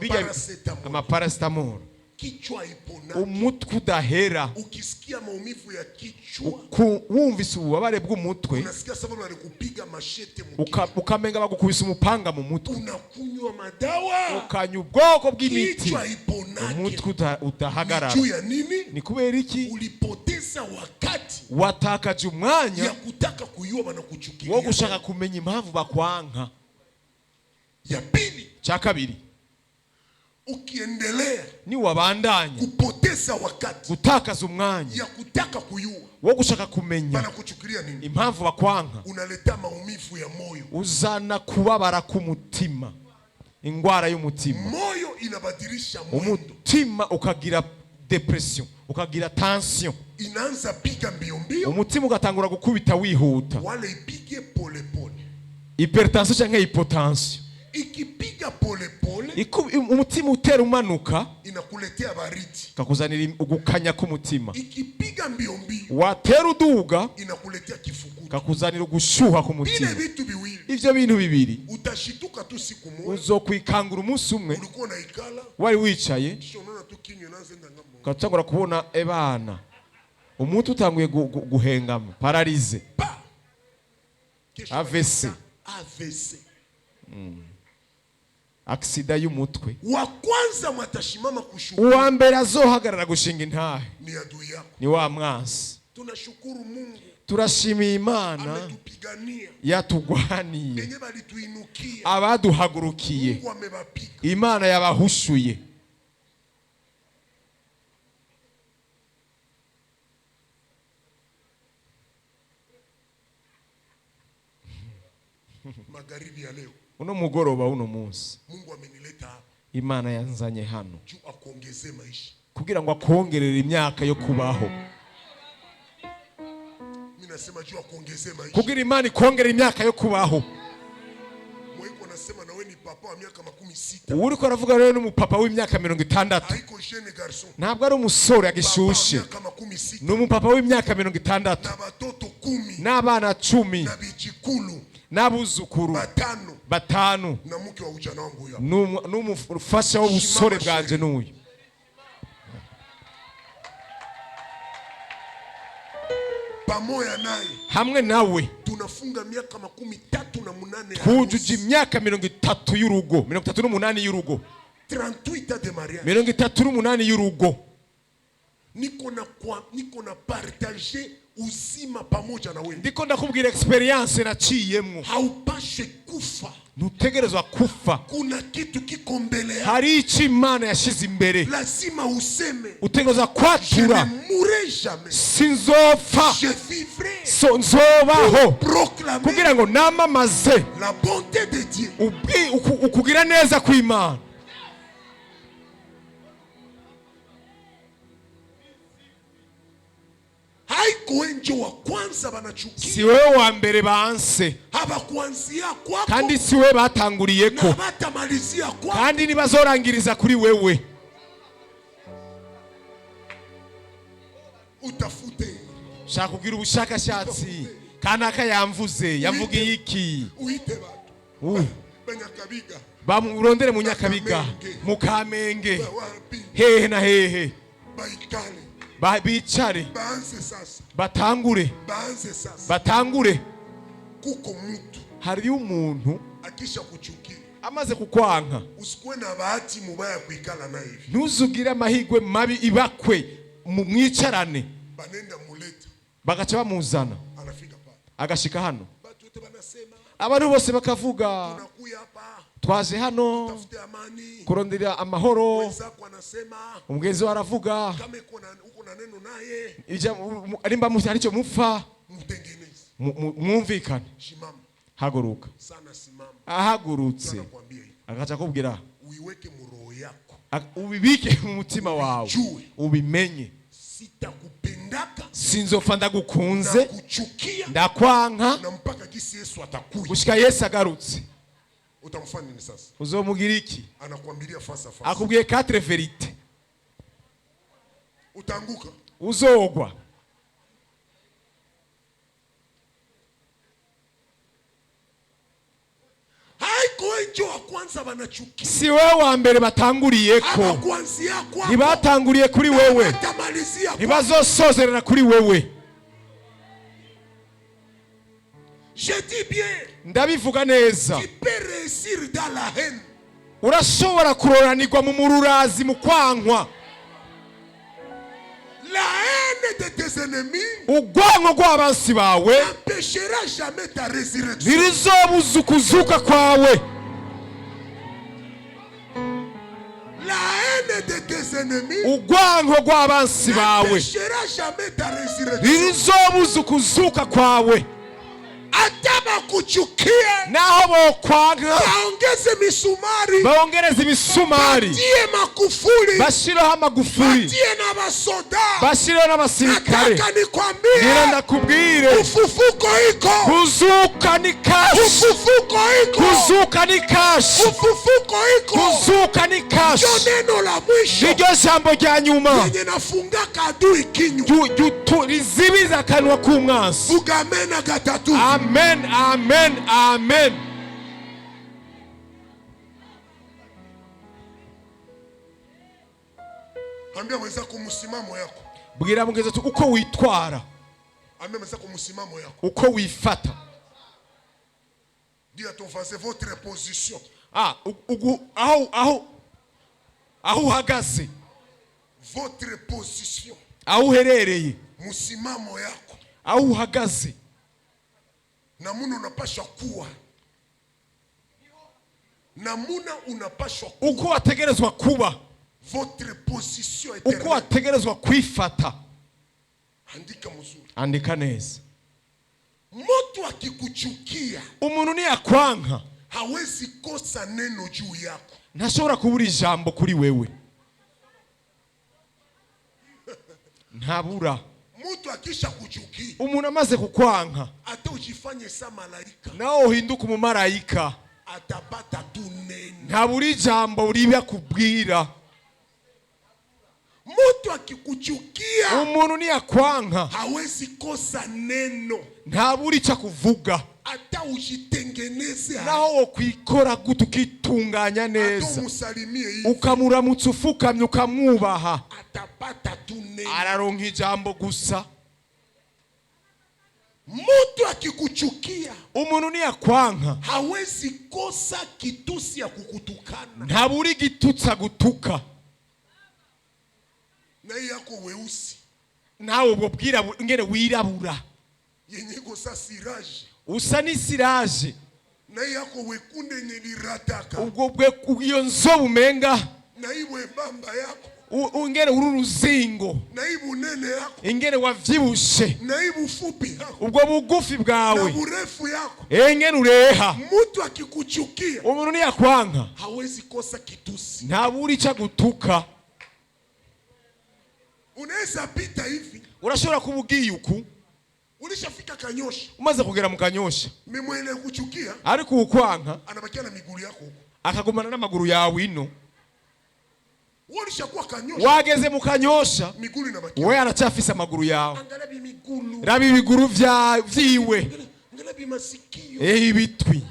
Maparacetamol. Amaparacetamol. Kichwa ipona. Umutwe udahera. Ukisikia maumivu ya kichwa, Wumvise ububabare bw'umutwe, unasikia sababu walikupiga machette ukamenga bagukubise umupanga mu mutwe. Unakunywa madawa, Ukanywa ubwoko bw'imiti, kichwa iponake. Umutwe udahagarara. Juu ya nini? Ni kubera iki? Ulipoteza wakati Watakaje umwanya ya kutaka kuyua wanakuchukilia. wo gushaka kumenya impamvu bakwanka. Ya pili, Cya kabiri, ukiendelea niwabandanya kupoteza wakati gutakaza umwanya ya kutaka kuyua wo gushaka kumenya wanakuchukilia nini, impamvu bakwanka, unaleta maumivu ya moyo. Uzana kubabara k'umutima, ingwara y'umutima. Moyo inabadilisha mwendo, Umutima ukagira depression, ukagira tension. Inaanza piga mbio mbio, Umutima ugatangura gukubita wihuta, wala ipige polepole. Hypertension cyangwa hypotension. Ikipiga polepole, Umutima utera umanuka, inakuletea baridi. Kakuzanira ugukanya k'umutima. Ikipiga mbio mbio, Watera uduga, inakuletea kifukutu. kakuzanira ugushyuha Vile k'umutima. vitu viwili, Ivyo bintu bibiri, utashituka tu siku moja, uzokwikangura umunsi umwe, ulikuwa unaikala, wari wicaye, kisha unaona tu kinywa inaanza enda ngambo. ugatangura kubona ebana umutwe utanguye guhengama, paralysé. Pa! Kesho AVC. wanaita AVC. Accident y'umutwe. Wa kwanza mwatashimama kushuhudia Uwa mbere azohagarara gushinga intahe ni adui yako. ni wa mwansi. Tunashukuru Mungu Turashimiye Imana ametupigania, yatugwaniye. benye balituinukia Abaduhagurukiye, Mungu amebapiga. Imana yabahushuye. Magharibi ya leo Uno mugoroba uno munsi, Mungu amenileta hapa Imana yanzanye hano juu akuongezee maisha. Kugira ngo akongerere imyaka yo kubaho. Mimi nasema juu akuongezee maisha. Kugira Imana ikongerere imyaka yo kubaho. Mwaiko nasema na wewe ni papa wa miaka 60. Uriko aravuga rero n'umupapa w'imyaka 60. Haiko jeune garçon. Ntabwo ari umusore Papa wa agishushe, miaka 60 ni umupapa w'imyaka 60 na watoto 10 n'abana 10 na bijikulu n'abuzukuru 5 batanu na mke wa ujana wangu huyo hapa. N'umufasha w'ubusore bwanje n'uyu. Pamoja naye Hamwe nawe tunafunga miaka 38 ya twujuje harusi. Imyaka 30 y'urugo, 38 y'urugo. 38 ans de mariage. 38 y'urugo. Niko na kwa, niko na partager uzima pamoja na wewe. Ndiko ndakubwira experience naciyemwo. Haupashe kufa. Ntutegerezwa kufa. Kuna kitu kiko mbele yako. Hari icyo Imana yashize imbere. Lazima useme, Utegerezwa je kwatura. Ne mourrai jamais. Sinzopfa. Je vivrai So nzobaho proclamer kugira ngo namamaze la bonté de Dieu. Ukugira neza kw'Imana. Haiko wenjo wa kwanza banachukia. Si wewe wa mbere banse. Habakuanzia kwako Kandi si we batanguriyeko. Na batamalizia kwako. Kandi ntibazorangiriza kuri wewe. Utafute. Shaka kugira ubushakashatsi. Kanaka yamvuze, yavugiye iki? Uite batu Banyakabiga. Bamurondere mu Nyakabiga, mu Kamenge, Wapi hehe na hehe. baikale. Bicare. Baanze sasa. Batangure. Baanze sasa. Batangure. Kuko mtu Hariyo umuntu akisha kuchukia, amaze kukwanka, usikuwe na bahati mubaya kuikala na hivi. Ntuzugire amahirwe mabi ibakwe mwicarane. Banenda muleta. Bagaca bamuzana. Anafika pale, Agashika hano, batu wote banasema, abantu bose bakavuga, tunakuya hapa twaje hano tafute amani. kurondera amahoro. Wenzako anasema, Umugenzi we aravuga, kama uko na neno naye, nimba hari icyo mupfa, mtengeneze. Mwumvikane. Simama Haguruka. sana, simama. Ahagurutse, Nakwambia hivi, agaca akubwira, uiweke muroho yako, ubibike mu mutima wawe, Ujue. ubimenye, sitakupendaka, sinzopfa ndagukunze, kuchukia, ndakwanka, na mpaka kisi Yesu atakuya. Gushika Yesu agarutse. Utamfanya nini sasa? Uzomugira iki? Anakuambilia face à face. Akubwiye quatre vérités. Utaanguka. Uzogwa. Haiko wenjo wa kwanza wanachukia. Si wewe wa mbere batanguriyeko. Habakuanzia kwako. Ntibatanguriye kuri wewe. Batamalizia kwako. Ntibazosozerera kuri wewe. Je dis bien, Ndabivuga neza, tu peux réussir dans la haine. Urashobora kuroranirwa mu mururazi, mu kwankwa. La haine de tes ennemis Urwanko rw'abansi bawe n'empêchera jamais ta résurrection. ntirizobuza ukuzuka kwawe. La haine de tes ennemis Urwanko rw'abansi bawe n'empêchera jamais ta résurrection. ntirizobuza ukuzuka kwawe. Hata bakuchukie, Naho bokwanka, baongeze misumari, bongereza imisumari, batie makufuli, bashireho amagufuri, batie na basoda. Bashireho n'abasirikare. Nataka nikwambie, Ngira ndakubwire, ufufuko iko. Kuzuka ni cash. Ufufuko iko. Kuzuka ni cash. Ufufuko iko. Kuzuka ni cash. Ndio neno la mwisho Niryo jambo rya nyuma lenye nafungaka adui kinywa. Rizibiza akanwa k'umwansi. Vuga amena gatatu. Amen, amen, amen. Ambia mwenzako msimamo yako. Bwira mugenzi ati uko witwara. Ambia mwenzako msimamo yako. Uko wifata. Dis à ton voisin votre position. Ah, aho uhagaze. Votre position. Aho uherereye. Msimamo yako. Aho uhagaze. Namuna unapashwa kuwa. Namuna unapashwa kuwa. Uko wategerezwa kuba. Votre position Uko éternelle. wategerezwa kwifata. Andika mzuri. Andika neza. Mtu akikuchukia Umuntu niyakwanka, hawezi kosa neno juu yako. Ntashobora kubura ijambo kuri wewe. Ntabura. Mtu akisha kuchukia, Umuntu amaze kukwanka, hata ujifanye sa malaika, nawe uhinduka umumarayika, atapata tu neno. Ntabura ijambo ribi akubwira. Mtu akikuchukia Umuntu niyakwanka, hawezi kosa neno, ntabura icyo akuvuga. Hata ujitengeneze, Naho wokwikora gute ukitunganya hata neza, umusalimie hivi, ukamuramutsa ufukamye, ukamwubaha, atapata tu neno. Araronka ijambo gusa. Mtu akikuchukia Umuntu niyakwanka, hawezi kosa kitusi ya kukutukana. Ntabura igitutsi agutuka. Na hii yako weusi Nawe ubwo bwirabura, ingene wirabura, yenye iko sa cirage, usa n'isiraje, na hii yako wekunde yenye lirataka, ubwo bwe iyo nzobe umenga, na hii wembamba yako, ingene uri uruzingo, na hii bunene yako, ingene wavyibushe, na hii bufupi yako, ubwo bugufi na bwawe, burefu yako. Ingene ureha. Mtu akikuchukia Umuntu niyakwanka, hawezi kosa kitusi. Ntabura ico agutuka. Unaweza pita hivi, Urashobora kuba ugiye uku, ulishafika Kanyosha, umaze kugera mu Kanyosha, mwenye kuchukia ariko uwukwanka anabakia na miguu yako huko. Akagumana n'amaguru yawe ino. Wewe ulishakuwa Kanyosha, Wageze mu Kanyosha, miguu inabakia. we aracyafise amaguru yawe. Angalia bimigulu, Raba ibiguru vyiwe, angalia bimasikio. Ibitwi.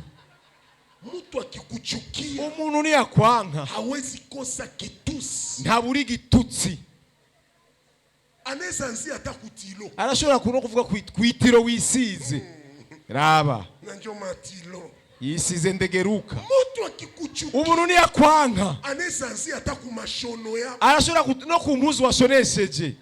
Mtu akikuchukia Umuntu niyakwanka, hawezi kosa kitusi. Ntabura igitutsi. Anaweza anzia hata kutilo Arashobora kuno kuvuga kwitiro wisize, raba, na njo matilo. yisize ndegeruka. Mtu akikuchukia Umuntu niyakwanka, anaweza anzia hata kumashono yako. Arashobora no ku mpuzu washonesheje.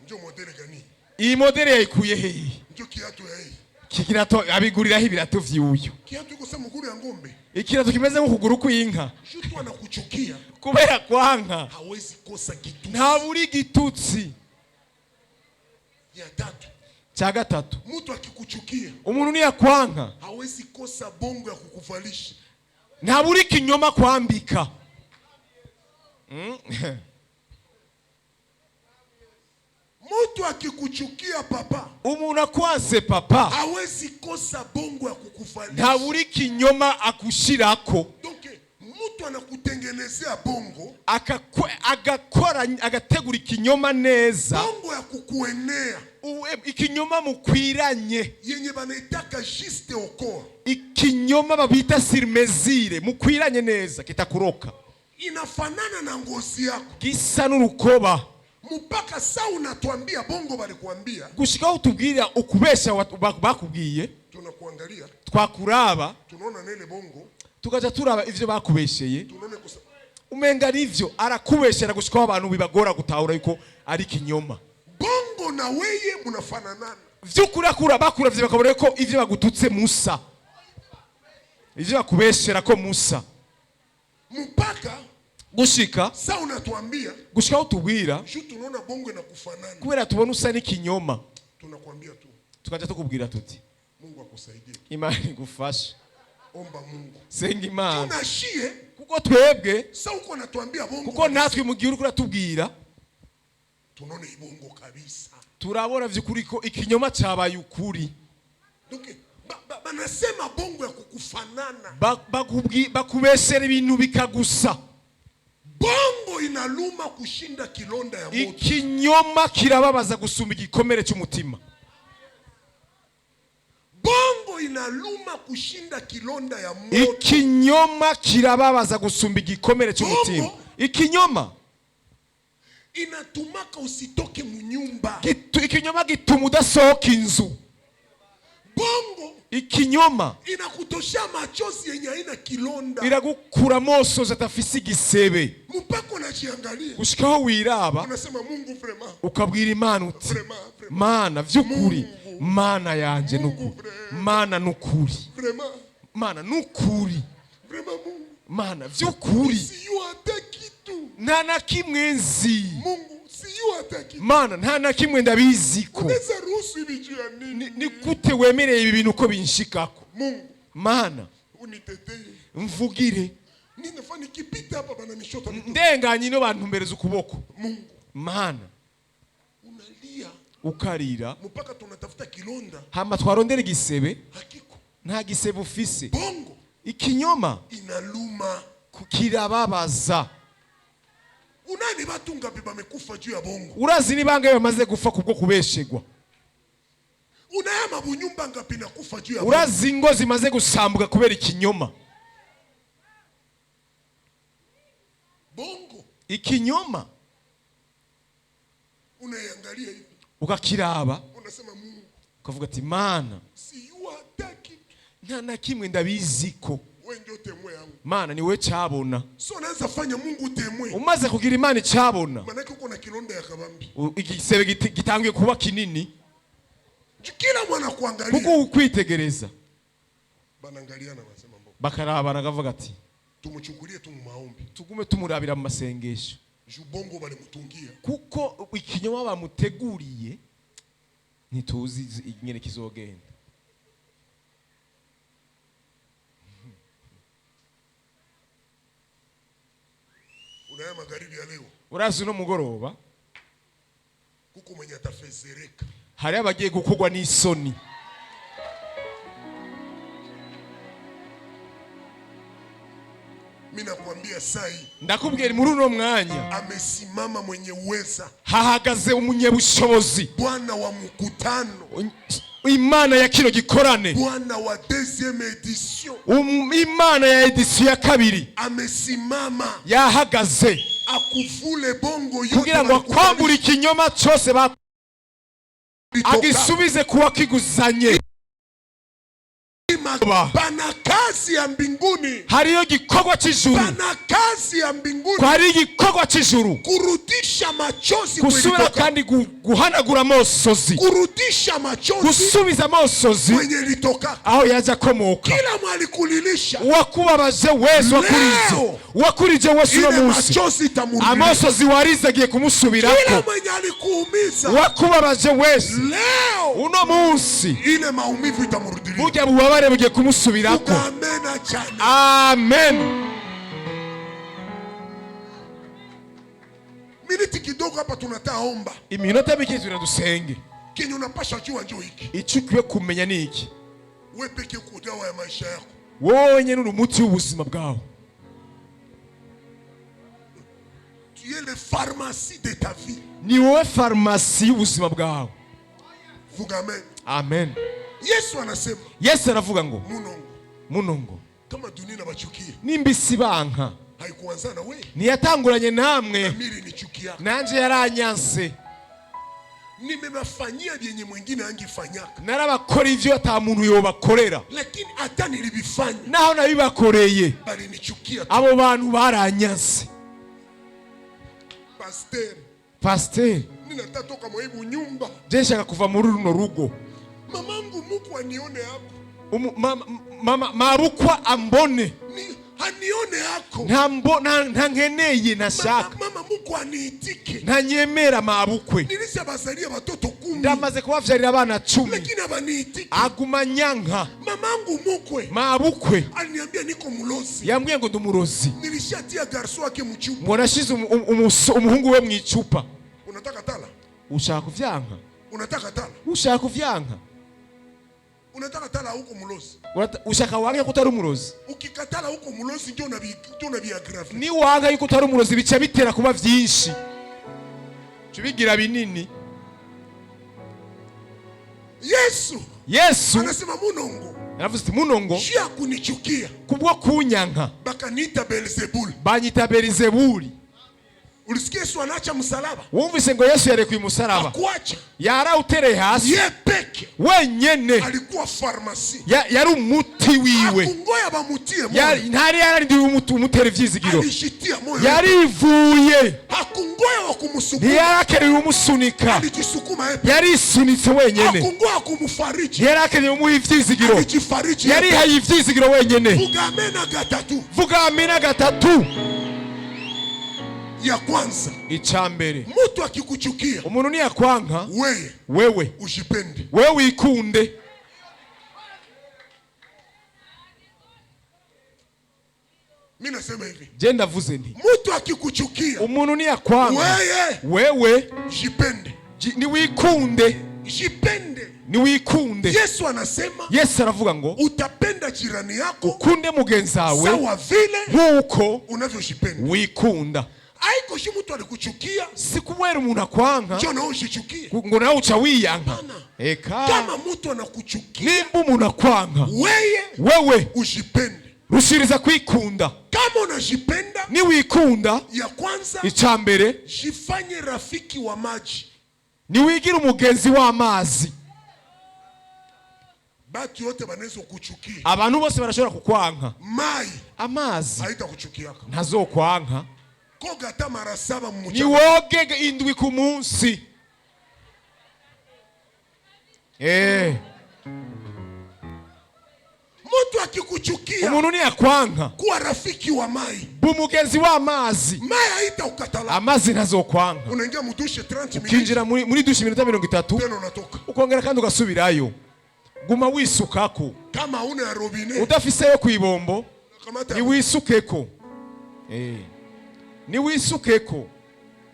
Njo modèle gani? Iyi modèle yayikuye hehe? Njo kiatu ya hii. Iki kirato abiguriraho ibirato vy'uyu? Kiatu iko sa mguru ya ng'ombe. Ikirato kimeze nk'ukuguru kw'inka. Shutu anakuchukia Kubera kwanka, hawezi kosa kitusi. Ntabura igitutsi. Ya tatu, Cya gatatu, mtu akikuchukia umuntu niyakwanka, hawezi kosa bongo ya kukuvalisha. Ntabura ikinyoma kwambika. Mtu akikuchukia papa, Umuntu akwanse papa, hawezi kosa bongo ya kukuvalisha. Ntabura ikinyoma akushirako. Donc mtu anakutengenezea bongo, Agakora, agategura ikinyoma neza, bongo ya kukuenea, ikinyoma mukwiranye, yenye banaitaka juste au corps, ikinyoma babita sur mesure, mukwiranye neza, kitakuroka, inafanana na ngozi yako, gisa n'urukoba, mpaka saa unatuambia bongo balikuambia, gushikaho utubwira ukubesha bakubwiye, tunakuangalia, twakuraba, tunaona nele bongo, tukaja turaba ivyo bakubesheye, tunaona kusa umenga nivyo arakubeshera gushikaho abantu bibagora gutahura yuko ari ikinyoma. Bongo na weye munafananana. Vy'ukuri akura bakuravye bakabona ko ivyo bagututse musa, ivyo bakubeshera ko musa, Mpaka gushika saa unatuambia, gushikaho utubwira, juu tunaona bongo inakufanana, kubera tubona usa n'ikinyoma, tunakwambia tu, tukaja tukubwira tuti, Mungu akusaidie, Imana igufashe, omba Mungu. Senga Imana. Tunashie Kuko twebwe, sa uko natuambia bongo, kuko natwe mu gihe uriko uratubwira, tunaona ibongo kabisa. Turabona vy'ukuri ko ikinyoma cabaye ukuri. Donc banasema bongo ya kukufanana. Bakubeshera ibintu bikagusa. Bongo inaluma kushinda kilonda ya moto. Ikinyoma kirababaza gusumba igikomere cy'umutima. Bongo inaluma kushinda kilonda ya moto. Ikinyoma kirababaza gusumba igikomere cy'umutima. Bongo. Ikinyoma Inatumaka usitoke munyumba. Ikinyoma gituma udasohoka inzu. Bongo Ikinyoma inakutosha machozi yenye haina kilonda, iragukura amosozi adafise igisebe, mpaka unajiangalia, gushikaho wiraba, unasema Mungu, vraiment, ukabwira Imana uti, vraiment, vraiment, Mana vy'ukuri, Mungu. Mana yanje, Mungu, nukuri, Mana nukuri, vraiment, Mana nukuri, vraiment Mungu, Mana vy'ukuri, siyo hata kitu. Nta na kimwe nzi. Mungu, siyo hata kitu. Mana, nta na kimwe ndabiziko. Unaweza ruhusu hivi juu ya nini? Ni gute wemereye ibi bintu ko binshikako? Mungu, Mana, unitetee. Mvugire. Ninafaa nikipita hapa bananishota mikono. Ndenganye ino bantumbereza ukuboko. Mungu, Mana, unalia ukarira, mpaka tunatafuta kilonda, hama twarondera igisebe, hakiko. Nta gisebe ufise. Bongo Ikinyoma inaluma. Kirababaza. Unani batu ngapi bamekufa juu ya bongo? Urazi ni bangahe bamaze gufa kubwo kubeshegwa? Unayama bunyumba ngapi nakufa juu ya bongo? Urazi ingo zimaze gusambuka kubera ikinyoma? Bongo Ikinyoma unaiangalia hivi, ukakiraba, unasema Mungu, ukavuga ati, Mana, siyua hata kitu. Nta na kimwe ndabiziko. Wewe ndio Ndio témoin yangu. Mana niwe cyabona. So unaanza fanya Mungu témoin. Umaze kugira Imana icyabona, Manake uko na kilonda ya kabambi. Igisebe gitanguye kuba kinini. Kila mwana kuangalia. Kuko ukwitegereza, Banaangaliana wanasema mbo. bakarabana bakavuga ati Tumuchukulie tu mu maombi. Tugume tumurabira mu masengesho. Juu bongo balimutungia. Kuko ikinyoma bamuteguriye ntituzi ingene kizogenda. Unaya magharibi ya leo. Urazi uno mugoroba, Kuko mwenye atafezereka. Hari abagiye gukugwa n'isoni. Mimi nakwambia sai Ndakubwira muri uno mwanya, amesimama mwenye uweza. Hahagaze umunyabushobozi. Bwana wa mkutano. Imana ya kino gikorane. Bwana wa deuxième édition. Imana ya édition ya kabiri. Amesimama. Yahagaze. Akuvule bongo yote. Kugira ngo akwambure ikinyoma cyose ba agisubize kuwa kiguzanye. Pana kazi ya mbinguni. Hariyo igikorwa cy'ijuru. Pana kazi ya mbinguni. Ko hari igikorwa cy'ijuru. Kurudisha machozi Gusubira kwenye kandi guhanagura amosozi. Kurudisha machozi Gusubiza amosozi kwenye litoka. Aho yaje akomoka. Kila mwalikulilisha. Uwakubabaje wese, wakurije, Leo. wakurije wese uno Ile munsi, machozi itamurudia. amosozi warize agiye Kila kumusubirako. mwenye alikuumiza. Wakubabaje wese, Leo uno munsi, ile maumivu itamurudilia. burya bubabare bugiye kumusubirako. Ukamena cyane. Amen. Miniti kidogo hapa tunataomba. Iminota mike tugira dusenge. Kenye unapasha jua njoo hiki. Icyo ukwiye kumenya ni iki? Wewe peke uko dawa ya maisha yako. Wowe wenyine uri umuti w'ubuzima bwawe. Tu es le pharmacie de ta vie. Ni wowe farumasi y'ubuzima bwawe. Vuga amen. Amen. Yesu anasema Yesu aravuga ngo munongo munongo kama dunia inabachukia nimba isi banka, haikuanza na wewe. Ntiyatanguranye namwe. Mimi nichukia. Nanje yaranyanse. Nimebafanyia vyenye mwingine angifanyaka. Narabakora ivyo ata muntu yobakorera. Lakini hata nilivifanya Naho nabibakoreye, bali nichukia tu. Abo bantu baranyanse. Pasteur, Pasiteri, ninataka toka mwa hii nyumba. Je nshaka kuva muri runo rugo. Mamangu Mungu anione hapo. Mama mabukwa ambone. Ni anione hako. Ntambo nta nkeneye, ntashaka. Mama, mama Mungu aniitike. Ntanyemera mabukwe. Nilishabazalia watoto 10. Ndamaze kubavyarira abana 10. Lakini abaniitike. Aguma nyanka. Mamangu mukwe Mabukwe aliniambia niko mlozi. yambwiye ngo ndi umurozi. Nilishatia garçon wake mchupa. Ngo nashize umuhungu we mu icupa. Unataka tala? Ushaka kuvyanka? Unataka tala? Ushaka kuvyanka? Unataka tala huko mlozi. Ushaka wange ko utari umurozi? Ukikatala huko mlozi ndio unaviaggrave. Ni wanga yuko utari umurozi bica bitera kuba vyinshi, bica bigira binini. Yesu Yesu anasema munongo yaravuze ati munongo, jia kunichukia kubwo kunyanka, bakaniita Beelzebul. Banyita Belizebuli. Ulisikia Yesu anaacha msalaba? Wumvise ngo Yesu yarekuye umusaraba? Akuacha. Yarawutereye hasi. Ye peke Wenyene alikuwa pharmacie. Yari umuti wiwe. Akungoya bamutie moyo. Ntari yararindiriye umutera ivyizigiro. Alishitia moyo. Yarivuye. Hakungoya wa kumusukuma. Ntiyarakeneye umusunika. Alijisukuma yeye peke. Yarisunitse wenyene. Hakungoya kumufariji. Ntiyarakeneye umuha ivyizigiro. Alijifariji. Yeye peke. Yarihaye ivyizigiro wenyene. Vuga amena gatatu. Vuga amina gatatu. Ya kwanza, Ica mbere, mtu akikuchukia umuntu niyakwanka, wewe wewe ujipende. Wewe wikunde. Mimi nasema hivi, Je ndavuze nti mtu akikuchukia umuntu niyakwanka, wewe wewe jipende, niwikunde. Jipende. Niwikunde. Yesu anasema Yesu aravuga ngo utapenda jirani yako ukunde mugenzi wawe sawa vile nk'uko unavyojipenda. wikunda. Haiko shi mtu alikuchukia Si kubera umuntu akwanka njo nawe ujichukie. ngo nawe uca wiyanka. Hapana. Eka. Kama mtu anakuchukia Nimba umuntu akwanka, weye wewe ujipende. Rushiriza kwikunda. Kama unajipenda, Niwikunda, ya kwanza, icya mbere, jifanye rafiki wa maji. Niwigire umugenzi w'amazi. Batu yote banaweza kuchukia. Abantu bose barashobora kukwanka. Mai Amazi haitakuchukiaka. ntazokwanka. Koga hata mara saba mu muchanga. Niwoge 7 ku munsi. Mtu akikuchukia, Umuntu niyakwanka, kuwa rafiki wa mai. bumugenzi w'amazi. Mai haitakukatala. Amazi ntazokwanka. Unaingia mu douche 30 minutes. Ukinjira muri douche iminota 30, Tena unatoka. ukongera kandi ugasubirayo. Guma wisukako. Kama una ya robinet, Udafiseyo kwibombo, kamata. niwisukeko. Niwisukeko.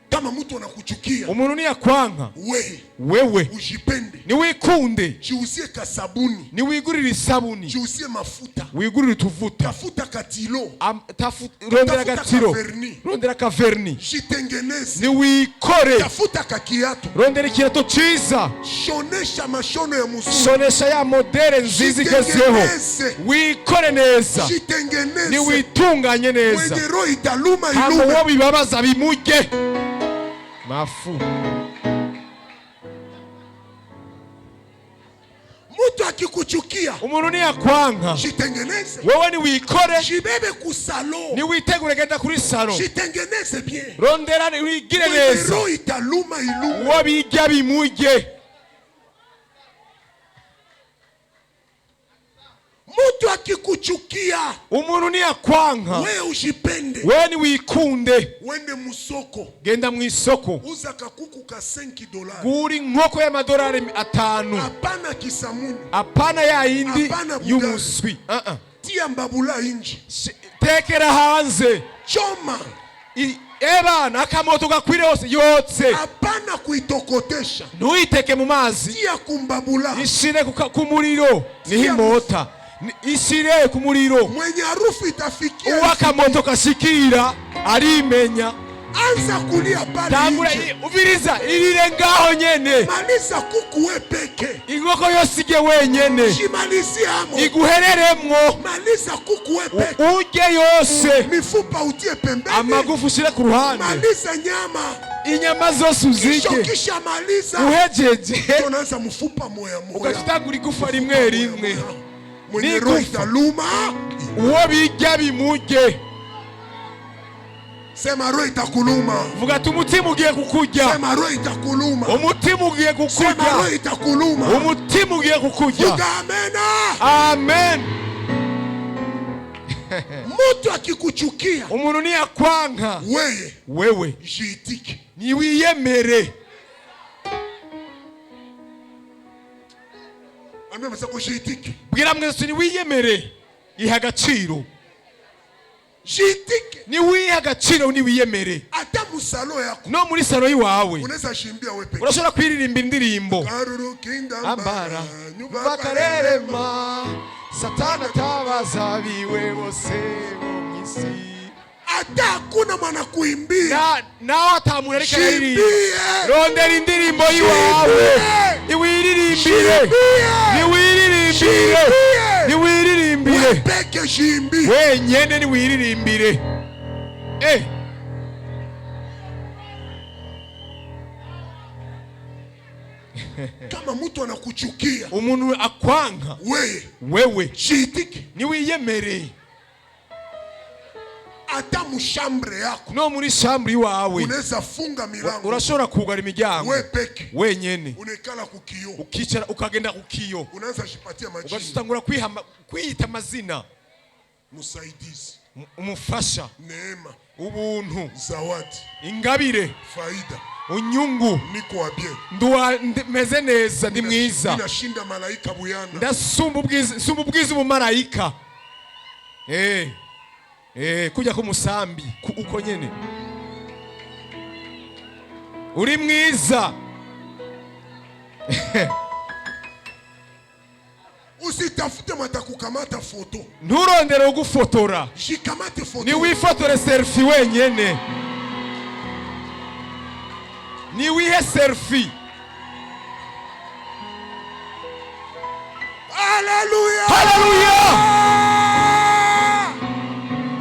Kama mtu anakuchukia, Umuntu niyakwanka, we wewe ujipende. niwikunde. Jiuzie kasabuni. Niwigurire isabuni. Jiuzie mafuta. Wigurire utuvuta. Tafuta katilo. Rondera Tafuta agatiro. kaverni. Rondera akaverni. Jitengeneze. Niwikore. Tafuta kakiato. Rondera ikirato ciza. Shonesha mashono ya muzuri. Shonesha ya modere nziza igezweho. Jitengeneze. Wikore neza. Jitengeneze. Niwitunganye neza. Mwenye roho italuma Hama ilume. uwo bibabaza bimurye. Mafu. Mtu akikuchukia, Umuntu niyakwanka, jitengeneze. wewe niwikore. Jibebe kusalo. Niwitegure genda kuri salo. Jitengeneze bien. Rondera wigire Mwenye neza. roho italuma ilume. Uwo bijya bimurye. Mtu akikuchukia, Umuntu niyakwanka, wewe ujipende. wewe niwikunde. Wende musoko. Genda mu isoko. Uza kakuku ka $5. Gura inkoko y'amadolari 5. Hapana kisamuni. Apana ya yindi Apana bugari. y'umuswi. Tia mbabula inje. Tekera hanze. Choma. Ebana akamoto gakwire hose yotse. Hapana kuitokotesha. Ntuyiteke mu mazi. Tia kumbabula. Ishire ku muriro. Niho imota. Ishire ku muriro. Mwenye harufu itafikia. Uwo akamoto gashikira arimenya. Anza kulia pale Tangura nje. ubiriza irire ngaho nyene. Maliza kuku we peke. Inkoko yose ige wenyene. Jimalizie amo. Iguhereremwo. Maliza kuku we peke. Urye yose. Mifupa utie pembeni. Amagufa ushire ku ruhande. Maliza nyama. Inyama zose uzirye. Kisha kisha maliza. Uhejeje. Tunaanza mfupa moya moya. Ugatangura igufa rimwe rimwe. Mwenye roho italuma. Uwo bijya bimurye. Sema roho itakuluma. Vuga ati umutima ugiye kukurya. Sema roho itakuluma. Umutima ugiye Sema roho kukurya. itakuluma. Umutima ugiye kukurya. Vuga amena. Amen. Mtu akikuchukia, Umuntu niyakwanka, wewe wewe jiitike. niwiyemere. Ambia mwenzako jiitike. Bwira mwese niwiyemere. Iha agaciro. Jiitike. Niwihe agaciro niwiyemere. Hata musalo yako No muri salo yiwawe unaweza shimbia wewe peke. urashobora kwiririmba indirimbo. Karuru kindamba Ambara nyumba bakarerema Satani atabaza biwe bose bo mw'isi. Hata hakuna mwana kuimbia. Nawe atamuntu ariko araririmba. Shimbie. Rondera indirimbo yiwawe. Niwiririmbire. Niwiririmbire. Shimbie. Niwiririmbire. Wewe peke shimbie. Wenyene niwiririmbire. Kama mtu anakuchukia, Umuntu akwanka, wewe wewe jiitike. niwiyemere. Hata mushambre yako No muri shambri iwawe unaweza funga milango. urashobora kugara imiryango Wewe peke wenyene, unaikala kukio, ukicara ukagenda kukiyo, unaanza jipatia majina. ugatangura kwiyita amazina. Msaidizi, Umufasha, neema, ubuntu, zawadi, ingabire, faida, unyungu. niko wa bien. Nduwa meze neza, ndi mwiza. Ninashinda malaika buyana. Ndasumba ubwiza, sumba ubwiza umumarayika. Kujya ku musambi uko nyene. Uri mwiza. Usitafute matakukamata foto. Nturondere ugufotora. Shikamate foto. Ni wifotore selfie wenyene. Ni wihe selfie. Hallelujah. Hallelujah.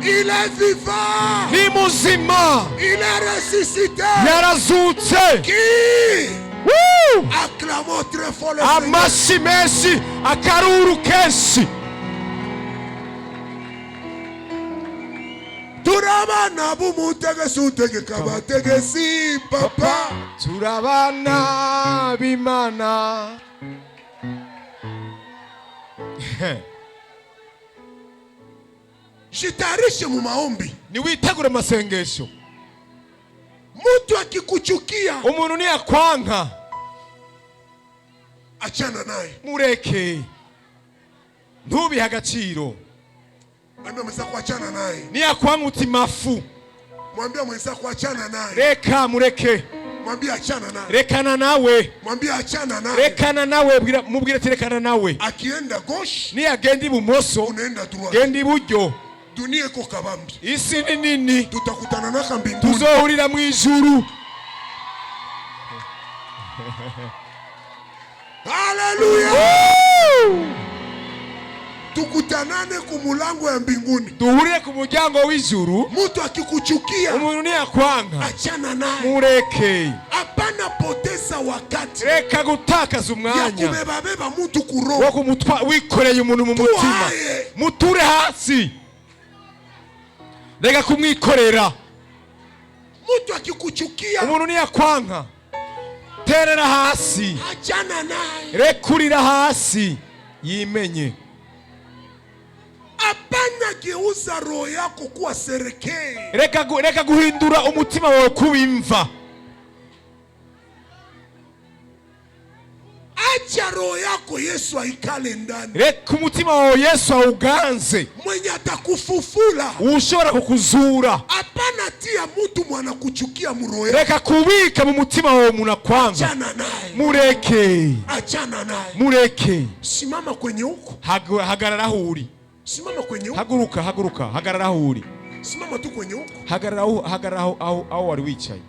Il est vivant. Ni muzima. Il est ressuscité. Yarazutse. Qui? Woo! Acclamons très fort le Seigneur. Amashyi menshi, akaruru kenshi. Turi abana b'umutegesi utegeka abategesi, papa. Turabana b'Imana. Jitayarishe mu maombi. Niwitegure amasengesho. Mtu akikuchukia, Umuntu niyakwanka, achana naye. Mureke, ntubihe agaciro. Ambia mwenzako, achana naye. Niyakwanka uti mafu. Mwambie mwenzako, achana naye. Reka, mureke. Mwambie, achana naye. Rekana nawe. Mwambie, achana naye. Rekana nawe. Mubwire ati rekana nawe. Akienda gauche, Niyagenda ibumoso, unaenda droite. genda iburyo. Dunia iko kabambi. Isi ni nini. Tutakutana naka mbinguni. Tuzohurira mu ijuru. Haleluya! Tukutanane kumulango ya mbinguni. Duhurire ku muryango w'ijuru. Mtu akikuchukia, Umuntu niyakwanka, achana naye. mureke. Hapana poteza wakati Reka gutakaza ya umwanya kubebabeba mtu wo kuroho. kumutwa wikoreye umuntu mu mutima. Tuhaye. Muture hasi, reka kumwikorera. Mtu akikuchukia, Umuntu niyakwanka, terera hasi. Achana naye. Rekurira hasi, yimenye. Hapana geuza roho yako kuwa cercueil. Reka guhindura umutima wawe kuba imva. Acha roho yako Yesu aikale ndani. Reka umutima wawe Yesu awuganze. Mwenye atakufufula. Ushobora kukuzura. Hapana tia mtu mwana kuchukia muroho yako. Reka kubika mu mutima wawe umuntu akwanga. Achana naye. Mureke. Achana naye. Mureke. Simama kwenye huko. Hagarara aho uri. Simama kwenye huko. Haguruka, haguruka, hagarara aho uri. Simama tu kwenye huko. Hagarara aho, hagarara aho wari wicaye.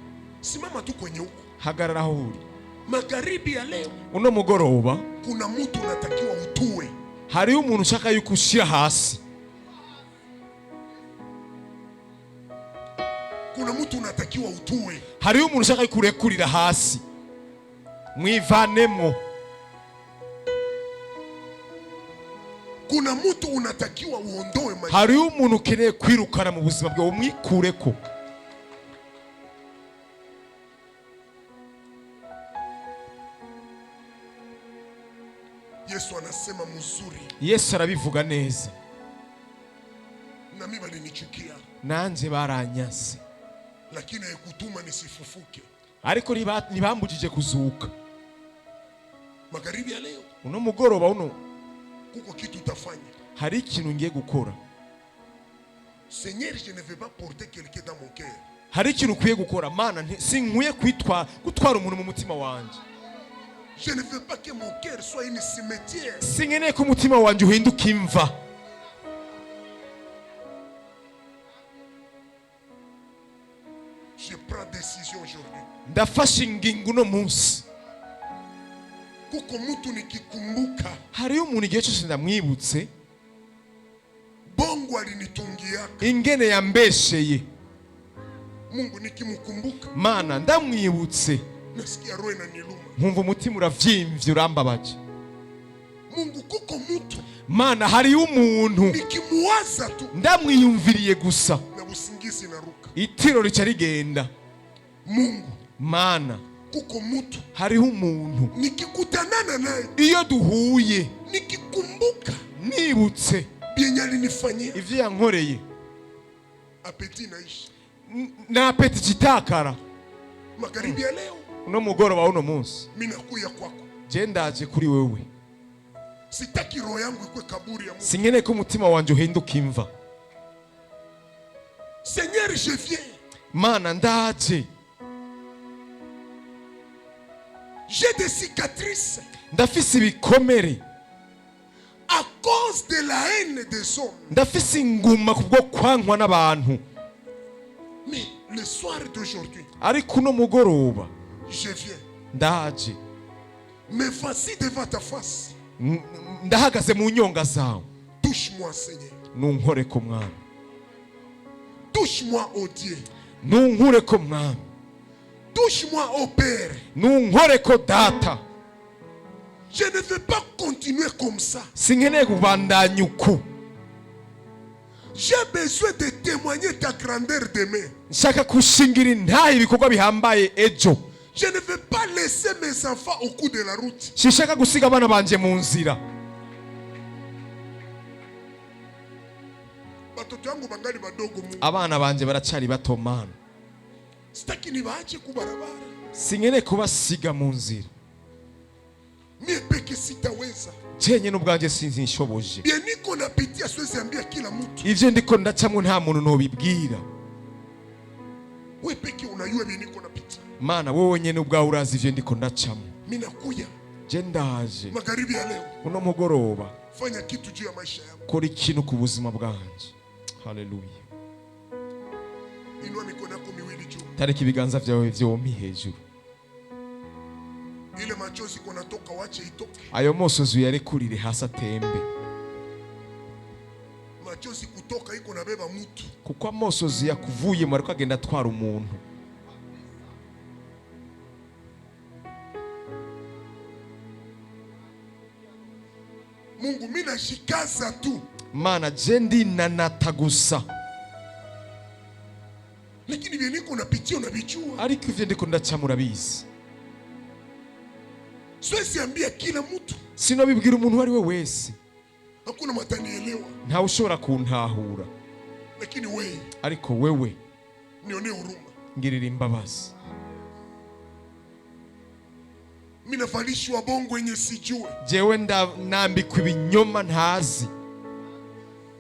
Simama tu kwenye huko. Hagarara aho uri. Magharibi ya leo Uno mugoroba, kuna mtu unatakiwa utue. Hariho umuntu ushaka yuko ushyira hasi. Kuna mtu unatakiwa utue. Hariho umuntu ushaka yuko urekurira hasi, mwivanemo. Kuna mtu unatakiwa uondoe maisha. Hariho umuntu ukeneye kwirukana mu buzima bwawe, umwikureko. Yesu anasema mzuri, Yesu arabivuga neza. Na mimi walinichukia, Nanjye baranyase, lakini haikutuma nisifufuke. Ariko ntibambujije kuzuka. Magharibi ya leo Uno mugoroba uno, kuko kitu utafanya. Hari ikintu ngiye gukora. Seigneur, je ne veux pas porter quelqu'un dans mon cœur. Hari ikintu ukwiye gukora. Mana, sinkwiye gutwara umuntu mu mutima wanjye. Je ne veux pas que mon cœur soit une cimetière. Sinkeneye ko umutima wanjye uhinduka imva. Je prends décision aujourd'hui. Ndafashe ingingo uno munsi. Kuko mtu nikikumbuka Hariyo umuntu igihe cyose ndamwibutse, bongo alinitungiaka. Ingene yambesheye. Mungu, nikimkumbuka Mana, ndamwibutse, nasikia roho inaniluma. Nkumva umutima uravyimbye, urambabaje. Mungu, kuko mtu Mana, hariyo umuntu nikimuwaza tu ndamwiyumviriye gusa, na usingizi naruka. Itiro rica rigenda. Mungu, Mana, kuko mtu hariho umuntu nikikutanana naye, iyo duhuye, nikikumbuka nibutse byenye alinifanyia, ivyo yankoreye, appétit inaisha. Na appétit ikitakara. Magharibi ya leo Uno mugoroba uno munsi, mimi nakuya kwako. Je ndaje kuri wewe. Sitaki roho yangu ikwe kaburi ya Mungu. Sinkeneye ko umutima wanje uhinduka imva. Seigneur, je viens. Mana, ndaje. J'ai des cicatrices Ndafise ibikomere à cause de la haine des hommes. Ndafise inguma kubwo kwankwa n'abantu. Mais le soir d'aujourd'hui, Ariko uno mugoroba, je viens. Ndaje. Me voici devant ta face. Ndahagaze mu nyonga zawe. Touche-moi, Seigneur. Nunkoreko, Mwami. Touche-moi, ô Dieu. Nunkureko, Mwami. Touche-moi, ô Père. Nunkoreko, Data. Je ne veux pas continuer comme ça. Sinkeneye kubandanya uku. J'ai besoin de témoigner ta grandeur demain. Nshaka gushingira intahe ibikorwa bihambaye ejo. Je ne veux pas laisser mes enfants au cours de la route. Sinshaka gusiga abana banje mu nzira. Batoto yangu bangali badogo, Mungu. Abana banje baracari bato, Mana. Sitaki nibaache ku barabara. Sinkeneye kubasiga mu nzira. Mie peke sitaweza. Jenyine ubwanjye sinzishoboje. Bien niko napitia siwezi ambia kila mtu. Ivyo ndiko ndacamwo nta muntu nobibwira. We peke unajua bien niko napitia. Mana, wowe nyene ubwawe urazi ivyo ndiko ndacamo. Mimi nakuya Je ndaje magharibi ya leo. uno mugoroba. Fanya kitu juu ya maisha yangu. Kora ikintu ku buzima bwanje. Haleluya. Inua mikono yako miwili juu. Tareka ibiganza vyawe vyompi hejuru. Ile machozi kunatoka wache itoke. Ayo mosozi uyarekurire hasi atembe. Machozi kutoka iko nabeba mtu. Kuko amosozi yakuvuyemo ariko agenda atwara umuntu. Mungu, mimi nashikaza tu. Mana, je ndinanata gusa. Lakini bien niko napitia unavijua. Ariko ivyo ndiko ndacamo urabizi. Siwezi ambia kila mtu. Sinobibwira umuntu uwo ari we wese. Hakuna matanielewa. Ntawe ushobora kuntahura. Lakini wewe Ariko wewe nionee huruma. ngirira imbabazi. Mimi navalishwa bongo yenye sijue. Jewe nambikwa ibinyoma ntazi.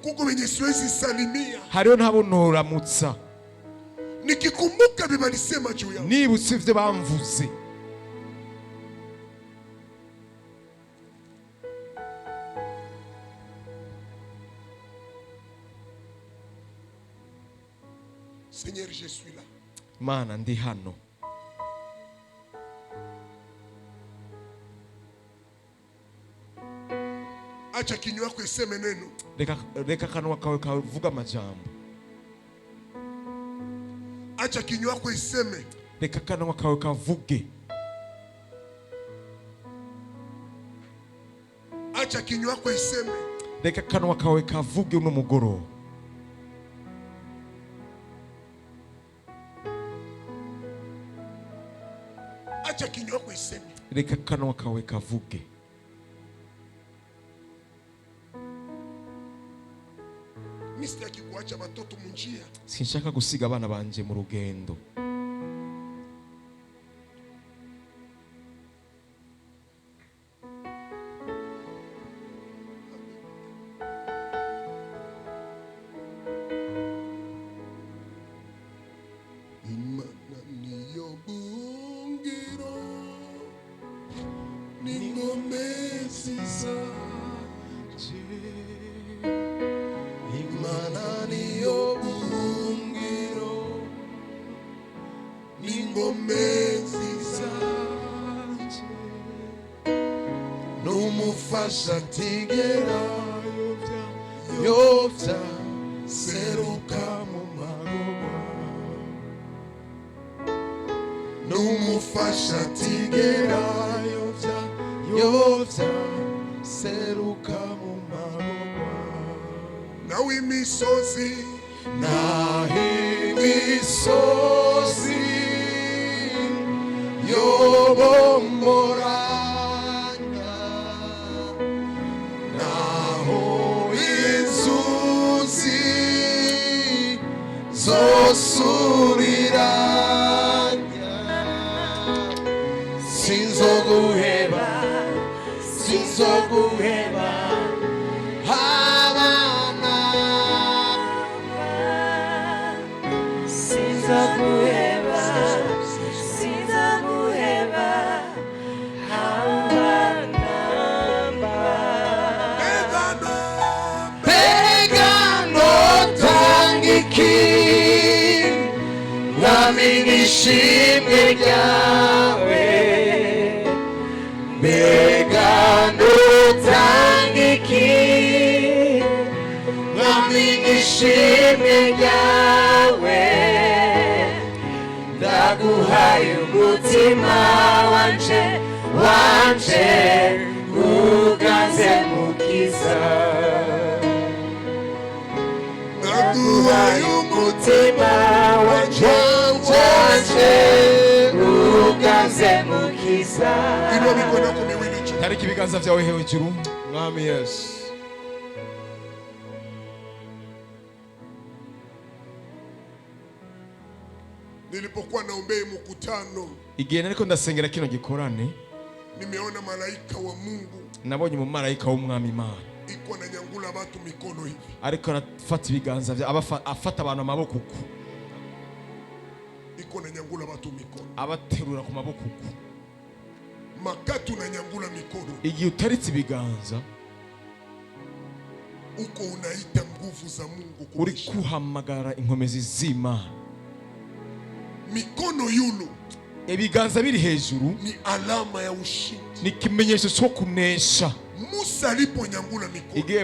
Kuko wenye siwezi salimia. Hariho ntabo ntoramutsa. Nikikumbuka bibalisema juu yangu. Nibutse ivyo bamvuze. Seigneur, je suis là. Mana, ndi hano. Acha kinywa yako iseme neno. Reka akanwa kawe kavuga amajambo. Acha kinywa yako iseme. Reka akanwa kawe kavuge. Acha kinywa yako iseme. Reka akanwa kawe kavuge uno mugoroba. Acha kinywa yako iseme. Reka akanwa kawe kavuge. Mimi sitaki kuacha watoto munjia. Sinshaka gusiga abana banje mu rugendo. Imana niyo bungiro n'ingome zanje. Imana niyo bungiro n'ingome zanje n'umufasha atigera yovya seruka mu magorwa n'umufasha atigera yovya yovya seruka mu magorwa nawe imisozi naho imisozi yobomboranya naho inzuzi zosuriranya sinzoguheba sinzoguheba habana. Sinzoguheba, sinzoguheba, hamba namba. Pegano. Mbega notanga iki nkamenya ishimwe ryawe mbega notanga iki nkamenya ishimwe ryawe ndaguhaye umutima wanje wanje. Uganze mukiza. Naguhaye Umutima wanje wanje uganze mukiza. Inua mikono yako miwili juu. Tariki ibiganza vyawe hejuru. Mwami Yesu. Nilipokuwa naombea mkutano, Igihe nariko ndasengera kino gikorane, nimeona malaika wa Mungu nabonye umumarayika w'umwami Imana iko ananyangula watu mikono hivi. Ariko arafata ibiganza afata abantu amaboko uku. Iko ananyangula watu mikono. Abaterura ku maboko uku. Makati unanyangula mikono, Igihe utaritse ibiganza, uko unaita nguvu za Mungu uri kuishi. kuhamagara inkomezi z'Imana. Mikono yulu Ibiganza biri hejuru ni alama ya ushindi. Ni ikimenyetso cyo kunesha. Musa aliponyangula mikono, Igihe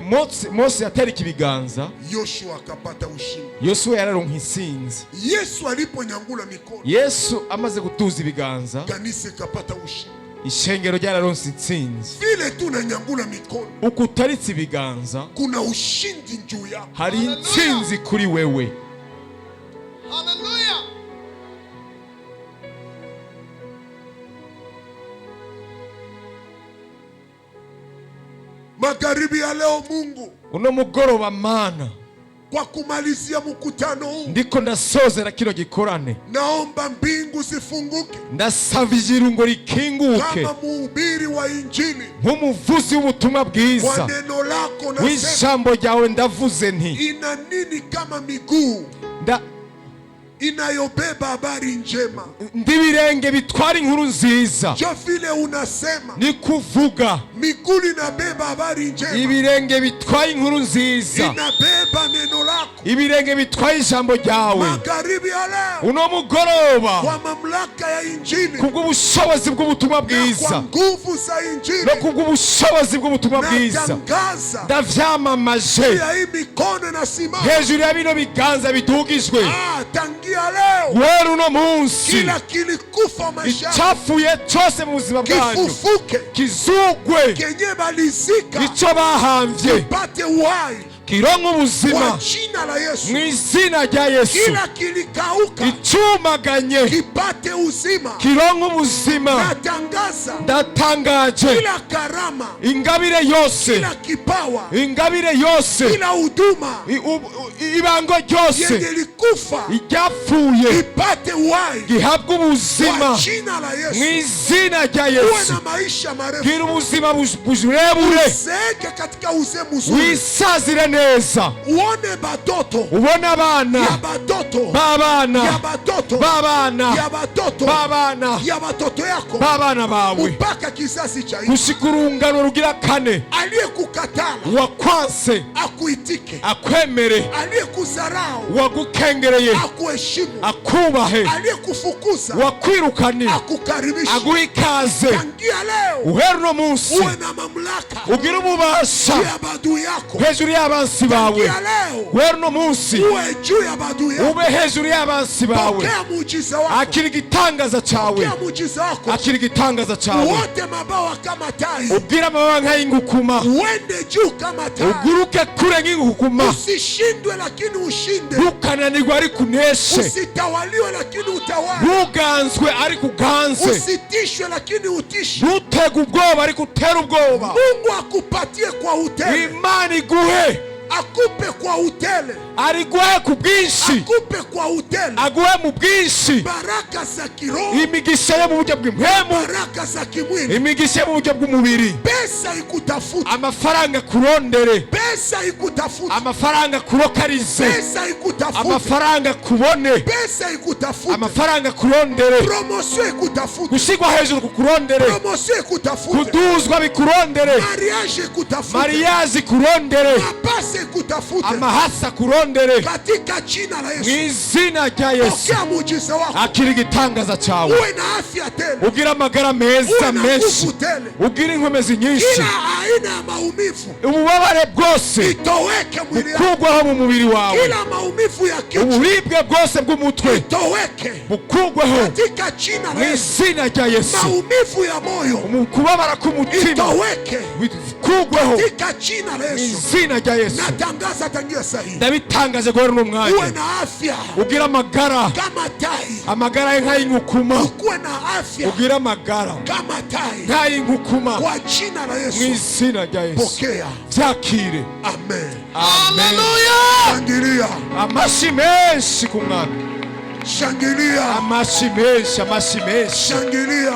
Mose yatereka ibiganza, Yoshua akapata ushindi. Yosuwa yararonka intsinzi. Yesu aliponyangula mikono, Yesu amaze gutuza ibiganza, kanisa ikapata ushindi. Ishengero ryararonse intsinzi. Vile tu unanyangula mikono, Uko utaritse ibiganza, kuna ushindi juu yako. Hari intsinzi kuri wewe. Haleluya. Magharibi ya leo Mungu, Uno mugoroba Mana, kwa kumalizia mkutano huu, ndiko ndasozera kino gikorane, naomba mbingu zifunguke ndasaba ijuru ngo rikinguke. Kama mhubiri wa Injili, Nk'umuvuzi w'ubutumwa kwa bwiza, neno lako nasema, w'ijambo ryawe ndavuze nti, ina nini kama miguu inayobeba habari njema? Nd'ibirenge bitwara inkuru nziza. Jo vile unasema, Ni kuvuga, miguu inabeba habari njema, ibirenge bitwaye inkuru nziza, inabeba neno lako. Ibirenge bitwaye ijambo ryawe. Magharibi ya leo, Uno mugoroba, kwa mamlaka ya Injili kubw'ubushobozi bw'ubutumwa na kwa bwiza nguvu za Injili, no kubw'ubushobozi bw'ubutumwa bwiza, natangaza ndavyamamaje ya hii mikono inasimama. Hejuru ya bino biganza bidugijwe. Ah, tangia leo, Guhera uno munsi, kila kilikufa maisha icapfuye cose mu buzima bwanyu kifufuke, kizugwe, kenye balizika ico bahamvye kipate uhai kironke ubuzima kwa jina la Yesu. Mu izina rya Yesu. Kila kilikauka Icumaganye kipate uzima. Kironke ubuzima. Natangaza Ndatangaje kila karama, ingabire yose, kila kipawa, ingabire yose, kila huduma ibango ryose yenye likufa iryapfuye ipate uhai gihabwe ubuzima kwa jina la mu Yesu. izina rya Uwe Yesu. na maisha marefu, Gira ubuzima burebure, uzeeke katika uzee mzuri, wisazire neza, uone batoto ubone abana ya batoto ya b'abana batoto b'abana ya batoto b'abana ya batoto yako b'abana bawe mpaka kizazi cha nne. Gushika urungano rugira kane. Aliyekukatala Uwakwanse akuitike, akwemere, aliyekudharau uwagukengereye akuheshimu, akubahe, aliyekufukuza uwakwirukanye akukaribishe. Aguhe ikaze. Tangia leo Uhera uno munsi, uwe na mamlaka ugire ububasha juu ya badui yako. Hejuru y'abansi bawe. Tangia leo Guhera uno munsi, uwe juu ya badui yako. Ube hejuru y'abansi bawe. Pokea muujiza wako. Akira igitangaza cyawe. Pokea muujiza wako. Akira igitangaza cyawe. Uote mabawa kama tai, Ubwire amababa nk'ay'ingukuma, uende juu kama tai, uguruke kure nk'ingukuma. Usishindwe lakini ushinde, Ntukananirwe ariko uneshe, usitawaliwe lakini utawale, ntuganzwe ariko uganze, usitishwe lakini utishe. ntutege ubwoba ariko utere ubwoba. Mungu akupatie kwa utele, Imana iguhe, akupe kwa utele, ariguhe ku bwinshi, akupe kwa utele aguhe mu bwinshi baraka za kiroho, imigisha yo mu buryo bw'impwemu, baraka za kimwili. Imigisha yo mu buryo bw'umubiri. Pesa ikutafute, Amafaranga kurondere, pesa ikutafute, amafaranga kurokarize, pesa ikutafute, amafaranga kubone, pesa ikutafute, amafaranga kurondere, promotion ikutafute, gushyirwa hejuru kukurondere, promotion ikutafute, kuduzwa bikurondere, mariage ikutafute, mariage ikurondere, mapasa ikutafute, amahasa kurondere, katika jina la mu Yesu. izina rya Yesu. Pokea muujiza wako, Akira igitangaza cyawe, uwe na afya tele, ugire amagara uwe meza na menshi, nguvu tele, ugire inkomezi nyinshi. Kila Aina ya maumivu Ububabare bwose itoweke mwili yako. bukugwaho mu mubiri wawe. Kila maumivu ya kichwa Uburibwe bwose bw'umutwe itoweke bukugweho katika jina mu la Yesu. izina rya Yesu. Maumivu ya moyo Mu kubabara k'umutima itoweke bukugweho katika jina la mu Yesu. izina rya Yesu. Natangaza tangia saa hii Ndabitangaje guhera uno uwe mwanya, na afya ugira amagara, kama tai, amagara ye nk'ay'inkukuma. ukuwe na afya Ugira amagara kama tai nk'ay'inkukuma kwa jina la mu Yesu. izina rya Yesu. Pokea, Byakire. amen. Amen. Shangilia, Amashi menshi ku mwami. shangilia, Amashi menshi, amashi menshi. shangilia.